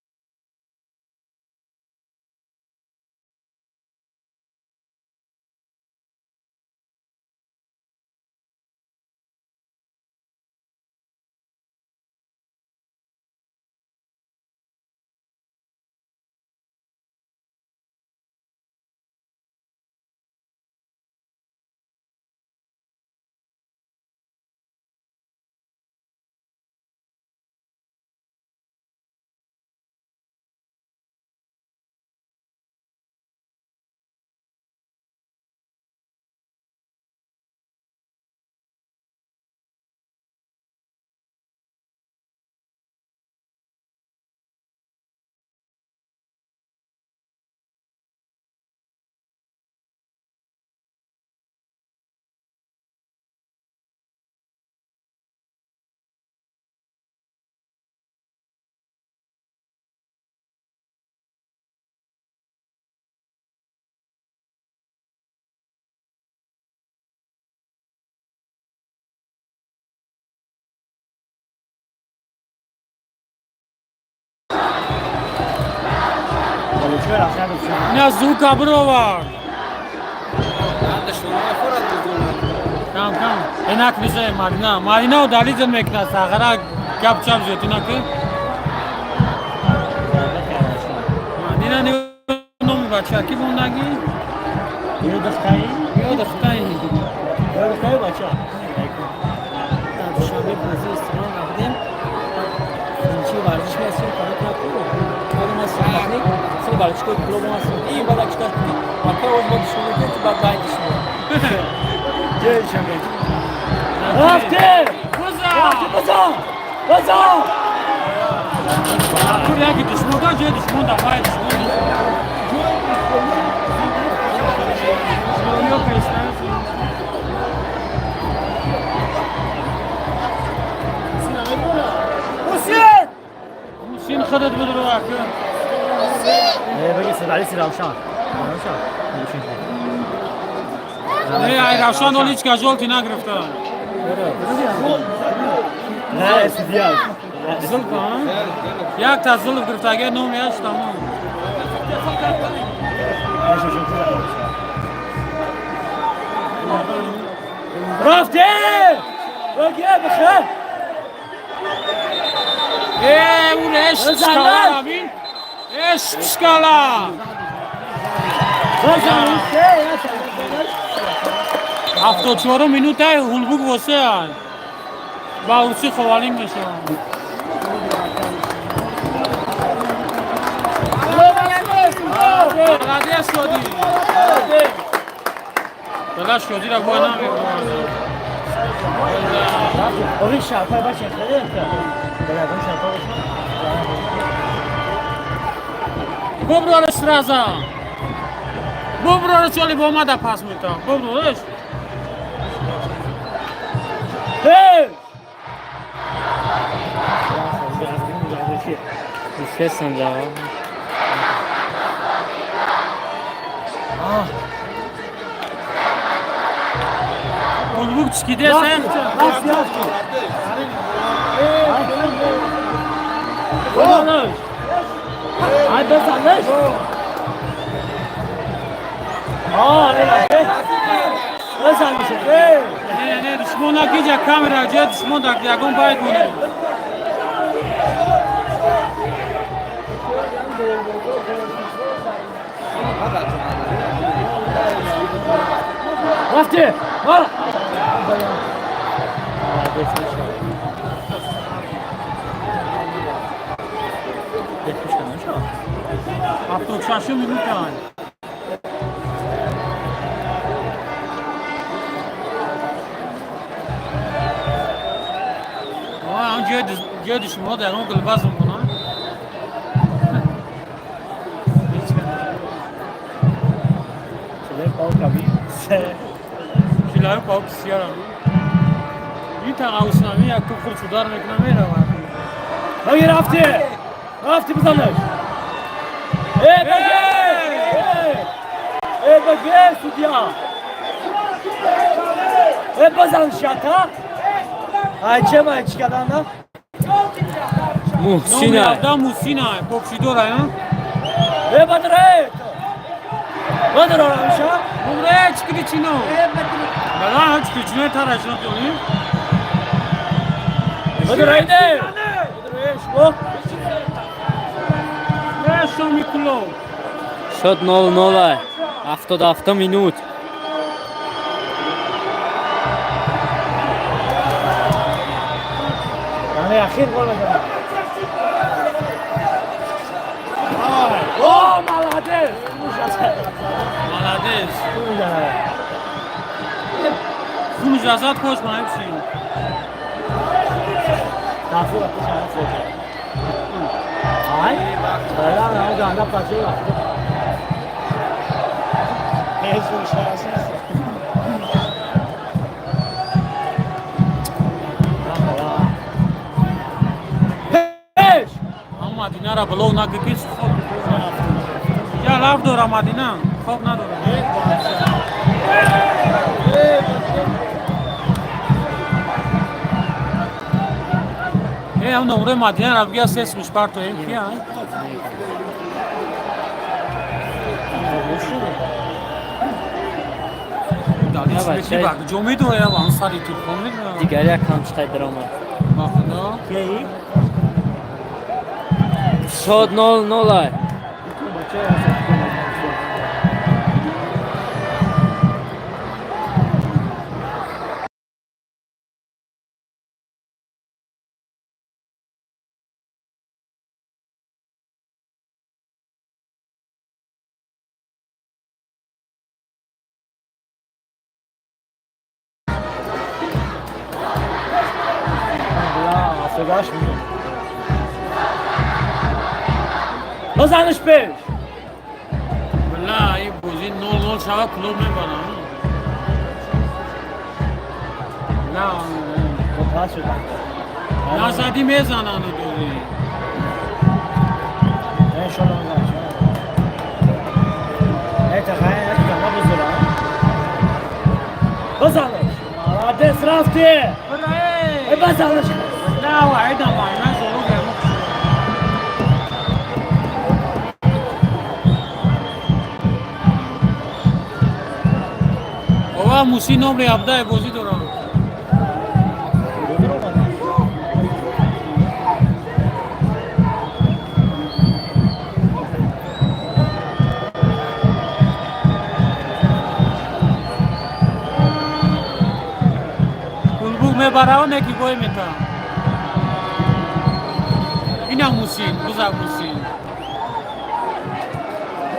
S4: На звука бровар. Кам кам. Энак мизе Марина. Марина удализе мекна сахара гап чап зиётина ки. Марина не номи бача ки бондаги?
S6: Ё духтаи?
S4: Ё духтаи.
S6: Ё духтаи бача.
S3: Дар Душанбе бозии Истиқлол набудем. Чи варзиш меҳастем, кора кор ма сухани, сили варзишгоҳи клуб ҳастем. Ин баъд чикор кунем? Ака оз мо душман мекунем, ту баъд баъд душман.
S6: Ҷой Душанбе. Рафти!
S4: Бизан!
S6: Бизан! Бизан!
S4: Тур яки душман да ҷои душман да баъд душман. Ё кайсан. Мусин худат бидро ака.
S6: Баги садали Равшан. Равшан.
S4: Не, ай Равшан оличка жолти нагирифта.
S6: Не, судья.
S4: Зулф, а? Як та зулф гирифта, агар ном яш тамом.
S6: Рафти! Баги бихер.
S4: Э, он эш шкала бин. Эш шкала.
S6: Бизан!
S4: 74 минута ҳулбук восе ай. Ба урси ховалим мешавам. Молодец, Шоди. Дада Шодиро бояд намебурам.
S3: Ори шарпай бача хеле Балагон шарпай бача.
S4: Буброриш сразу. Буброриш оли бомада пас мета. Буброриш.
S3: Эй!
S2: Естественно, да.
S4: Гулбук чикидеса.
S3: Рафти, рафти. Базанаш. Ай базанаш. А, не, базанаш. Эй!
S4: Не, не, душмон накиҷа камера, ҷа душмон дар ягон байт монем.
S3: Рафти! А!
S4: 76 минута. Он ҷои душмонҳо дар он гулбаз мекунанд. Чилаю паук сияра. И тағауснами як куфр чудар мекуна меравад.
S3: Ҳай рафти! Рафти бизанаш. Эй, баге! Эй, баге, судья! Эй, базан шата! Ай, чем ай чикаданда?
S2: Муҳсина.
S4: Номи Мусина, боксидора,
S3: Эй, бадре! Бадро рамша?
S4: Бумре, чикиди чино. Бала, чикиди чино тарашно тони.
S3: Бадре, иде! Бадре, шмо?
S4: Э, шоми куло.
S2: Шуд 0-0. 77 минут.
S3: Яъне ахир гол мезанад. О, молодец!
S4: Молодец. Хун жазад кош маибши.
S3: Тафу Ай, бала на ганда паче. Пеш!
S4: Ам Мадинара блог накики хоб. Я лав дора Мадина, хоб надора. Э, ам номре Мадинара бигя сес мишпарто ем кия? Ҷо медора ам сари телефон медора.
S2: Дигар як ҳамчитай даромад.
S4: Ба худо.
S3: Ки?
S2: Шуд 0-0.
S3: Ла, 78 минут. Базанаш пеш!
S4: Бла, и бози 0-0 шава клуб мебарам. На,
S3: Пас шуд.
S4: назадӣ мезананд дори.
S3: Иншалло мезанам. Э, тахай, ганда бузурам. Базанаш! Молодец, рафти! Э, базанаш!
S4: На, вайда майна золу гемо. Ова Муси номри 17 бозӣ дорам. Гулбук мебарава неки бой мета. Ина Мусин, бузак Мусин.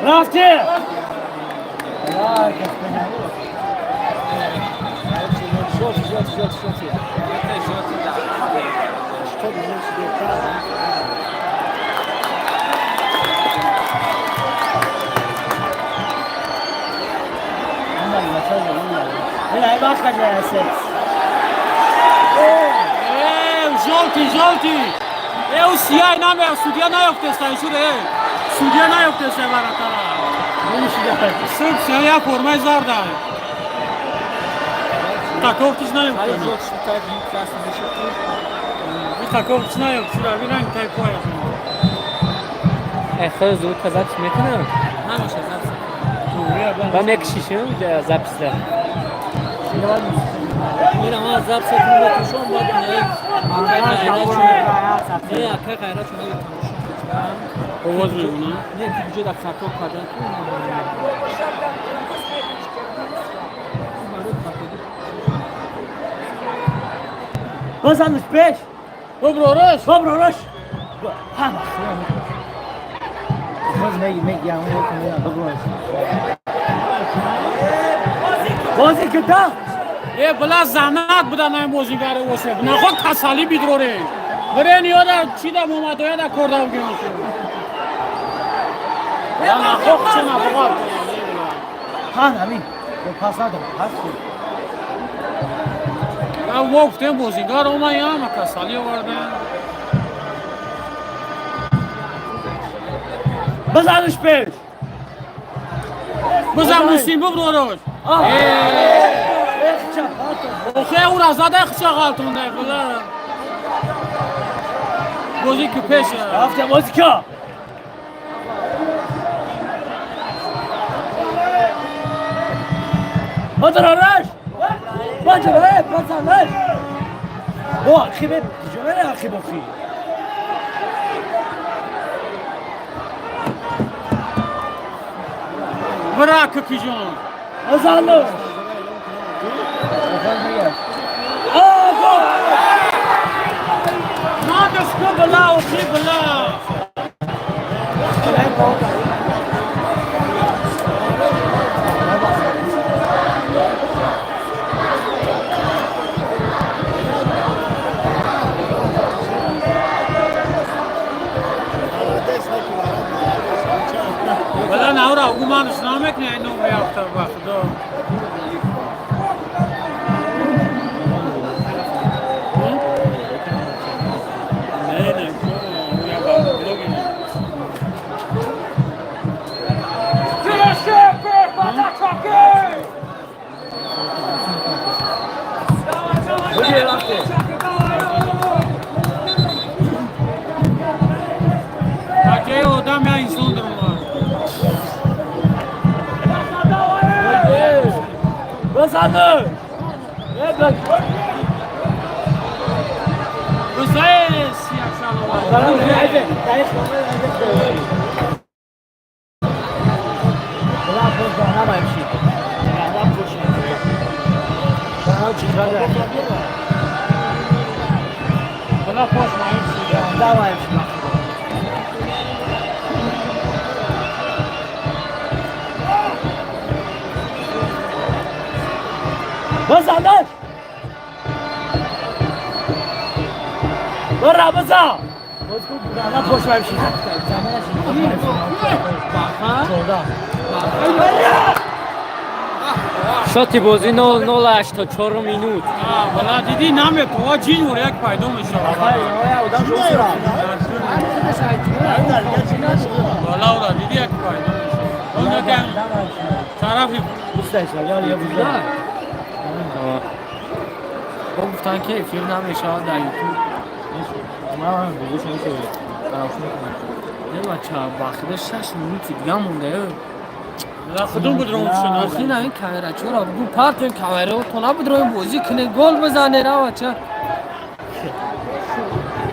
S3: Рафти! Жёлтый, жёлтый, жёлтый.
S5: 80 минут.
S4: Жёлтый, жёлтый! Э, ӯ сияй наме, судья наёфтеста, ишуре, э. Судья наёфтеста вратаря. Суб сияй формаи зарда. Таков тиш наёфта. Таков тиш наёфт, шура, ви ранг тай поя.
S2: Э, хеле зуд запись мекунам.
S3: Ҳамаша запись.
S2: Ба мекшишим записьда.
S3: Мира ма запись кунем, бетушон, баъд не акай ғайрат, не акай ғайрат, чун тамошо.
S4: Овоз мемонам.
S3: Не, ки буҷо да хато кардан ку.
S5: Бозанш пеш.
S4: Боброраш.
S5: Боброраш. Ҳама. Боз меги меги ам боброраш. Бозӣ кита?
S4: Э, била, занат буда на бозигари осе. Нахо касалӣ бидроре. Бирен ёда чида момадояда корда бигирношо. Я нахо чина бугал.
S5: Хан ҳамин. Пас надом. Пас.
S4: Я гуфтем, бозигар ома, яма касалӣ овардан.
S5: Бизанш пеш.
S4: Бизан, Мусин, бубророш. Охе, ура зада хча ғалтонда, била. Бозӣ ки пеш.
S5: Рафта бозӣ ка. Бадрараш. Бадрараш, базанаш. О, ақибе, куҷо мере ақиб охи?
S4: Бира, кикиҷон.
S5: Базанаш. А, гол!
S4: Надо ку, била, охи, била. Била, навра гуманш намекне, ино меафта, ба худо. Не, не, я ба блоги. Таҷаи одам я инсон даромад.
S5: Базанаш.
S4: Бизае сияшалова. Била, пош маиб шуда.
S5: Базанаш. Бара база. На пош маиб шид.
S3: Баха.
S2: Шоти бозӣ 0,84 минут.
S4: Била, дидӣ, наметова, ҷин вор як пайдо мешавад. Била, ура дидӣ, як пайдо мешавад. Он якам тарафи.
S2: Бо гуфтанд, ки эфир намешавад дар Ютуб. Не, бача, бахида 6 минути дига монда.
S4: Била, худум будром шуд.
S2: Охи, на ин камерачора бугу партоин, камераотона будроин, бозӣ куне, гол бизане, ра, бача.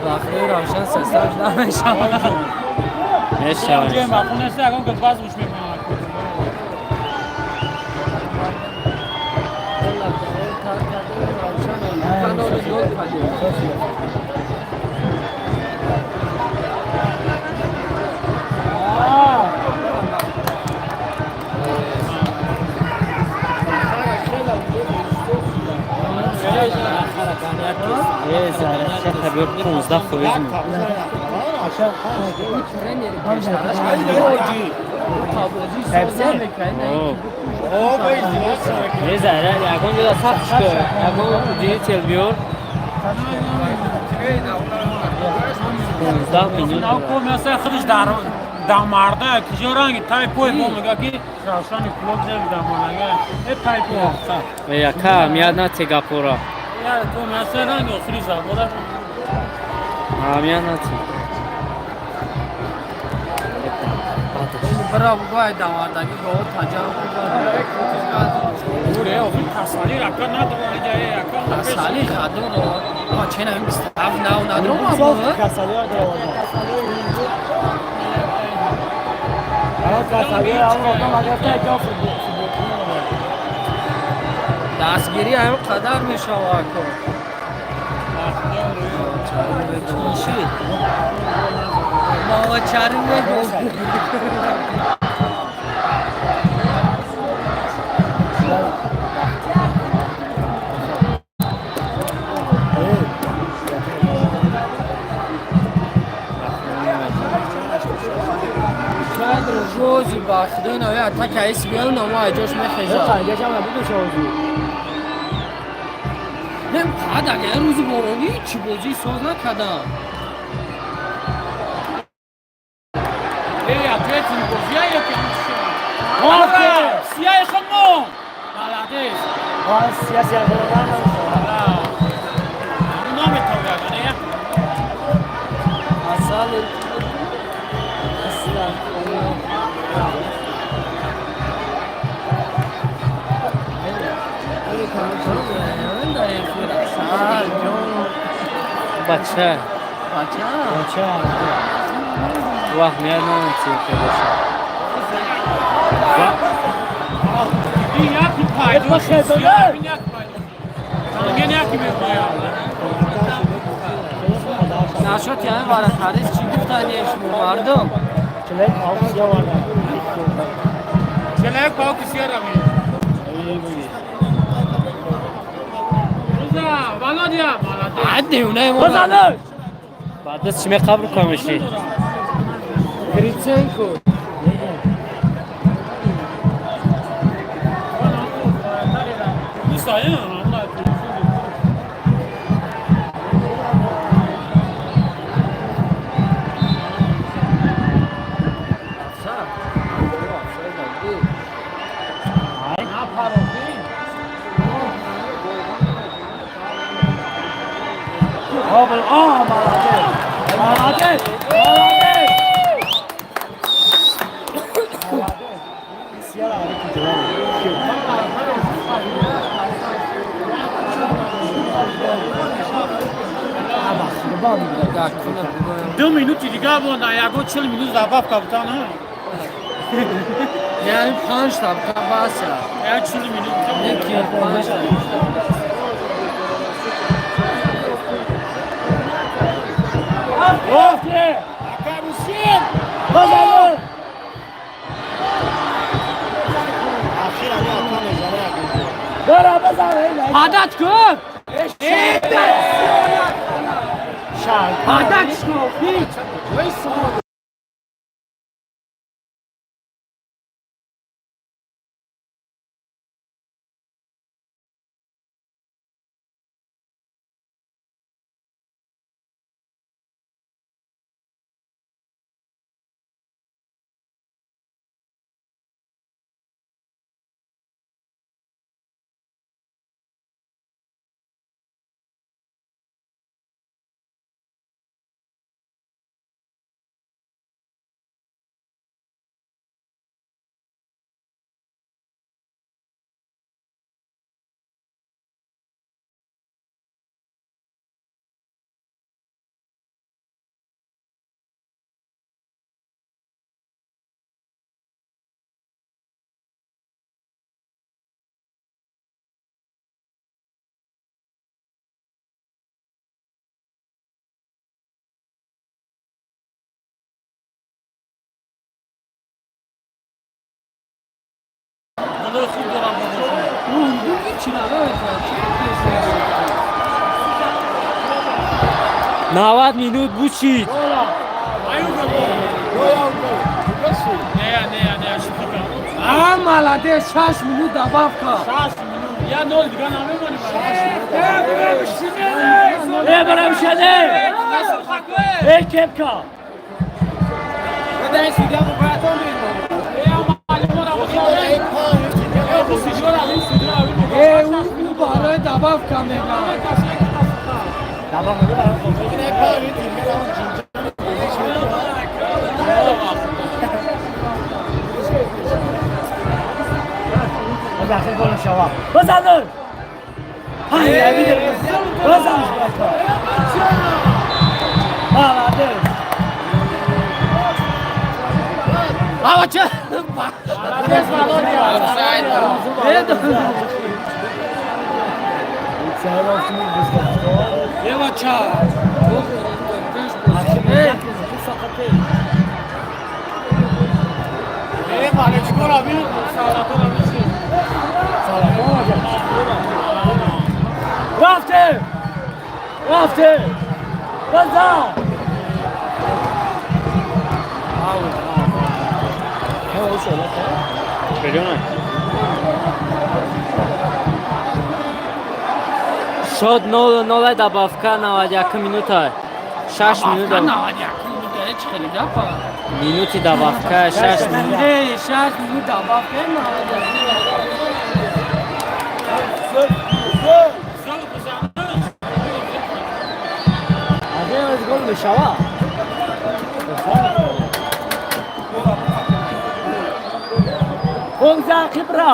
S2: Бахида равшан сесташ намешавад. Мешавад.
S4: Ҷои маъқул нест, ягон гап баз гӯш мекунад.
S2: Канали гол кардем. Зарядка 15%. Не заряд, ягон ҷода сахт шуд. Ягон удилитель биёр. 15 минут.
S4: Худаш дар дамарда киҷо ранги тайпой бо мега ки Равшани клуб зер дамонага э тайпо.
S2: Яка мият нате гапора.
S4: Я то мяса ранги охири забора.
S2: Мият нате.
S6: Браво, бай дамардаги го таҷарруб.
S4: Уре охир касали рака надора ҷа яка.
S6: Касали хадоро. А чена 27 нав надорам ма.
S3: Касали надорам. Касали ам агар ҷо футбол.
S6: Дастгирӣ ҳам қадар мешавад ко. Мама чари мегӯ. Жози ба худои навя атака эс биён намо айҷош мехезад. Нем қад агар рӯзи боронӣ чӣ бозӣ соз накардам.
S4: Эй, ответим бозия ё ки сияи худмо. Молодец.
S3: Сия сия
S4: Наметавонад, не?
S6: Асал
S2: Бача.
S6: Бача.
S3: Бача.
S2: Вақт меяд нанати боша.
S4: Ин яки пайдо шуд. Ин яки пайдо. Танген яки мехояд.
S6: Нашот яъне варатарис чӣ гуфтани шумо мардум?
S3: Челек паук сия варда.
S4: Челек паук сия рами. Руза, Володя, молодец.
S6: Ад девонаи мо.
S3: Базанаш.
S2: Баъд аз чӣ меқабр камеши?
S6: Гриценко.
S3: Молодец! Молодец!
S4: 2 минути дигар монда, ягон 40 минут добавка бутан.
S6: Яъне 5 та баса.
S4: Я 40 минут.
S6: Неки 5 та. Адат кун! Адат кун!
S2: 90 минут бучид.
S4: А, молодец, 6 минут добавка. 6 минут. Я 0 дига намемонӣ.
S3: Э, барамшане! Э, кепка!
S4: Э, ӯ барои добавка мегӯяд.
S3: Базанур! Базан! Молодец!
S4: Молодец, Володя. Э, бача. Э, балечкора бин, салатора бин.
S3: Рафте! Рафте! Базан!
S2: Шод 0-0, добавка 91 минута. 6 минут.
S4: 91 минута, э, чӣ хеле гапа.
S2: Минути добавка 6 минут.
S4: Э, 6 минут добавка, молодец.
S3: Гол мешава? Богза хибра!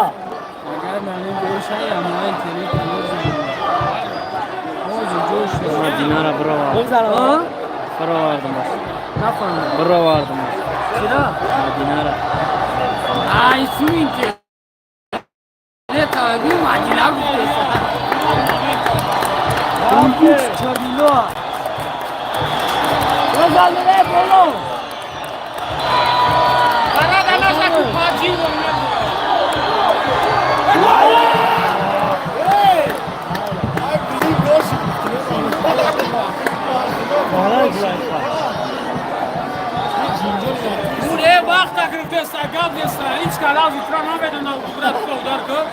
S4: Агар намин бошай, ама интернет
S2: Мадинара бировард.
S3: Богза!
S2: Бировардам.
S4: Нафаҳмидам.
S2: Бировардам.
S4: Чира?
S2: Мадинара.
S4: Ай, су интернет, аби Мадина гуфтеса. Чорнино.
S3: Бозанур, э, боло!
S4: Уре вақта гирифтеса, гап неста. Ҳеҷ кала зудтара намедонам, брат, удар кун.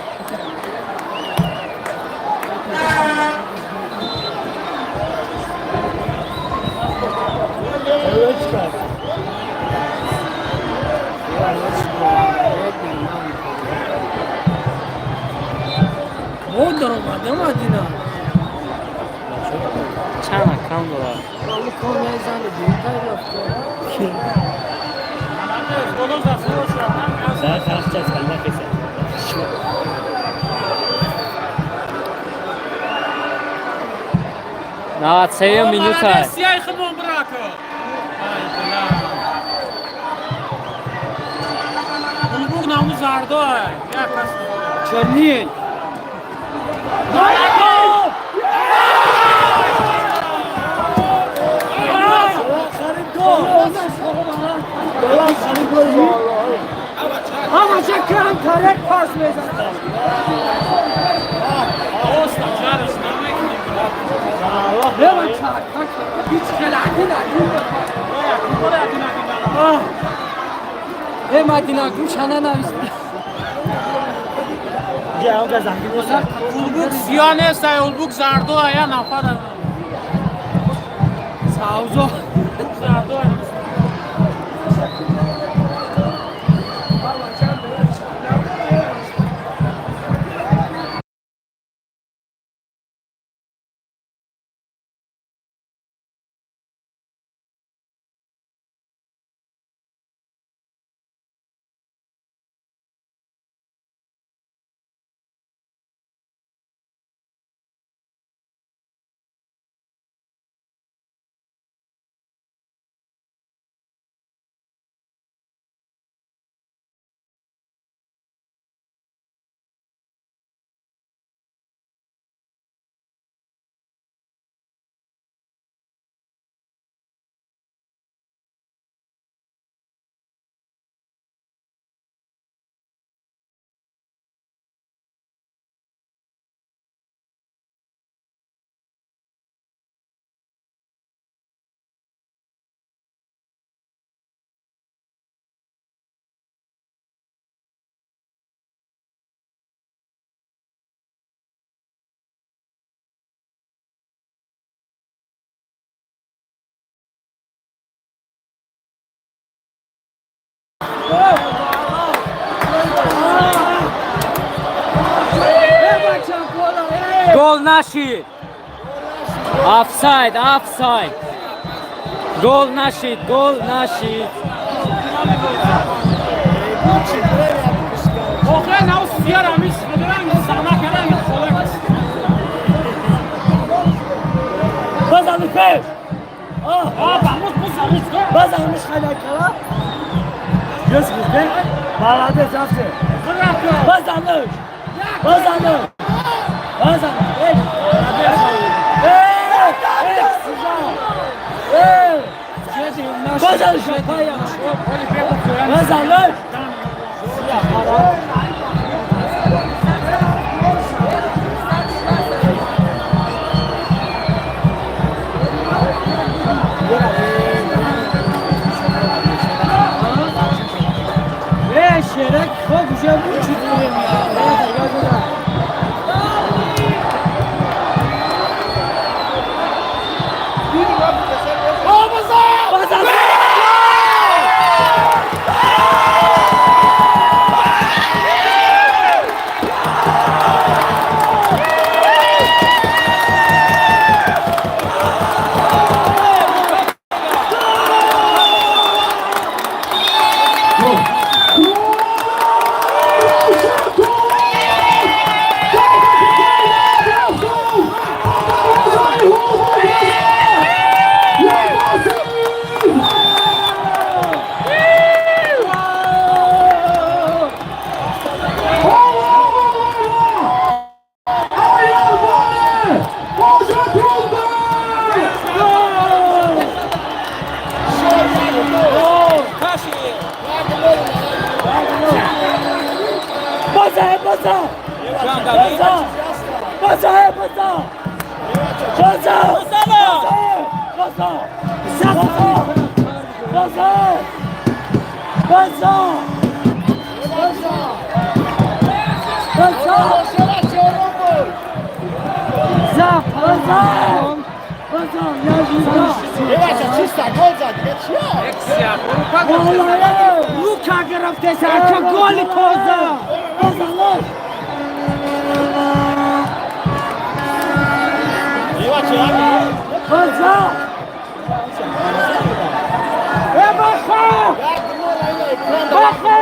S4: Мо даромада Мадина.
S2: Чанд кам дорад? На сеюм минута.
S4: Сияй химон брако. Улбук наму зардо. Як кас. Чернил.
S5: Ҳамаша кам коррект пас мезанад. Э, Мадина, гӯшана навист.
S4: Улбук сиё нест, улбук зардо, я нафар.
S5: Савзо.
S4: Зардо.
S2: Гол нашид. Офсайд, офсайд. Гол нашид, гол нашид.
S4: Охир нав судья рамис сана кардан холак.
S3: Базан пеш.
S4: А бамус бузамус.
S3: Базанmış халакала. Göz bizde. Молодец, after. Базанış. Базанış. Базанış. Ey. Ey. Ey. Базанış. Базанış.
S4: Ey şerek çok güzel bu çıkıyor ya.
S3: Luka гирифтеса ака голи тоза.
S4: Э баха! Баха!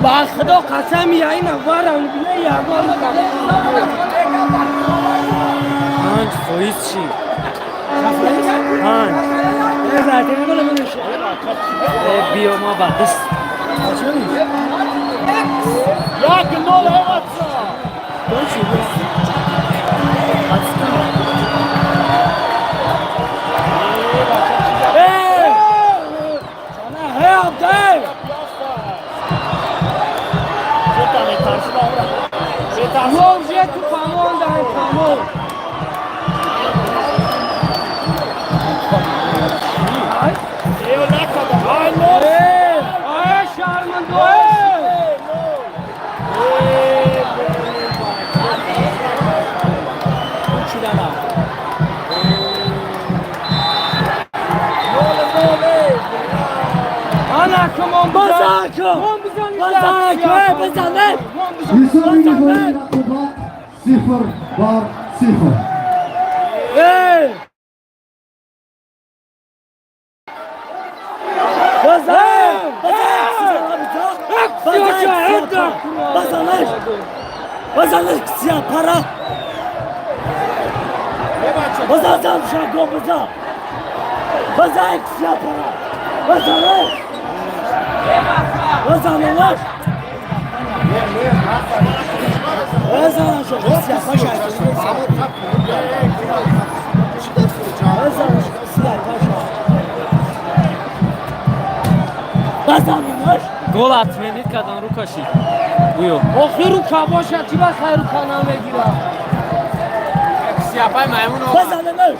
S3: Ба худо қасам я ина варам бина ягон.
S2: 5% чӣ? 5. Э биё ма ба даст.
S4: 1-0 Эватса!
S3: Вовже ту памон дай памон.
S4: Ай шармандо!
S3: Ана кумон
S4: Базако!
S3: Базако! Базако!
S1: Ҳисоби ниҳоии рақобат 0-0.
S3: Эй! Базанаш ксия пара. Базан шаго базан. Базан ксия пара. Базанаш. Базанаш. Базанаш ксия паша. Базанаш ксия паша. Базанаш.
S2: Гол отменить кардан, рӯ кашид. Гӯё.
S4: Охир рука бошад, чӣ ба хайр рука намегирад?
S3: Базанаш.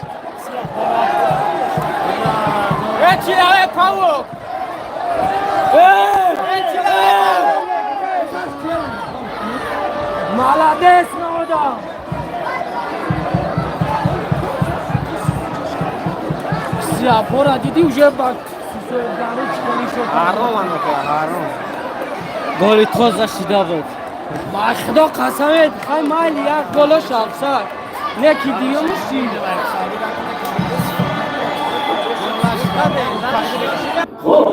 S4: Э чила, э павук!
S3: Эй!
S4: Э чила! Молодец, Нода!
S5: Баъзе апора дидӣ, уже ба
S2: Ҳаром анака, ҳаром. Голи тоза шида буд.
S5: Ба худо қасамет, хай майли, як голош афсад. Не ки диюмш чи?
S3: Хуб,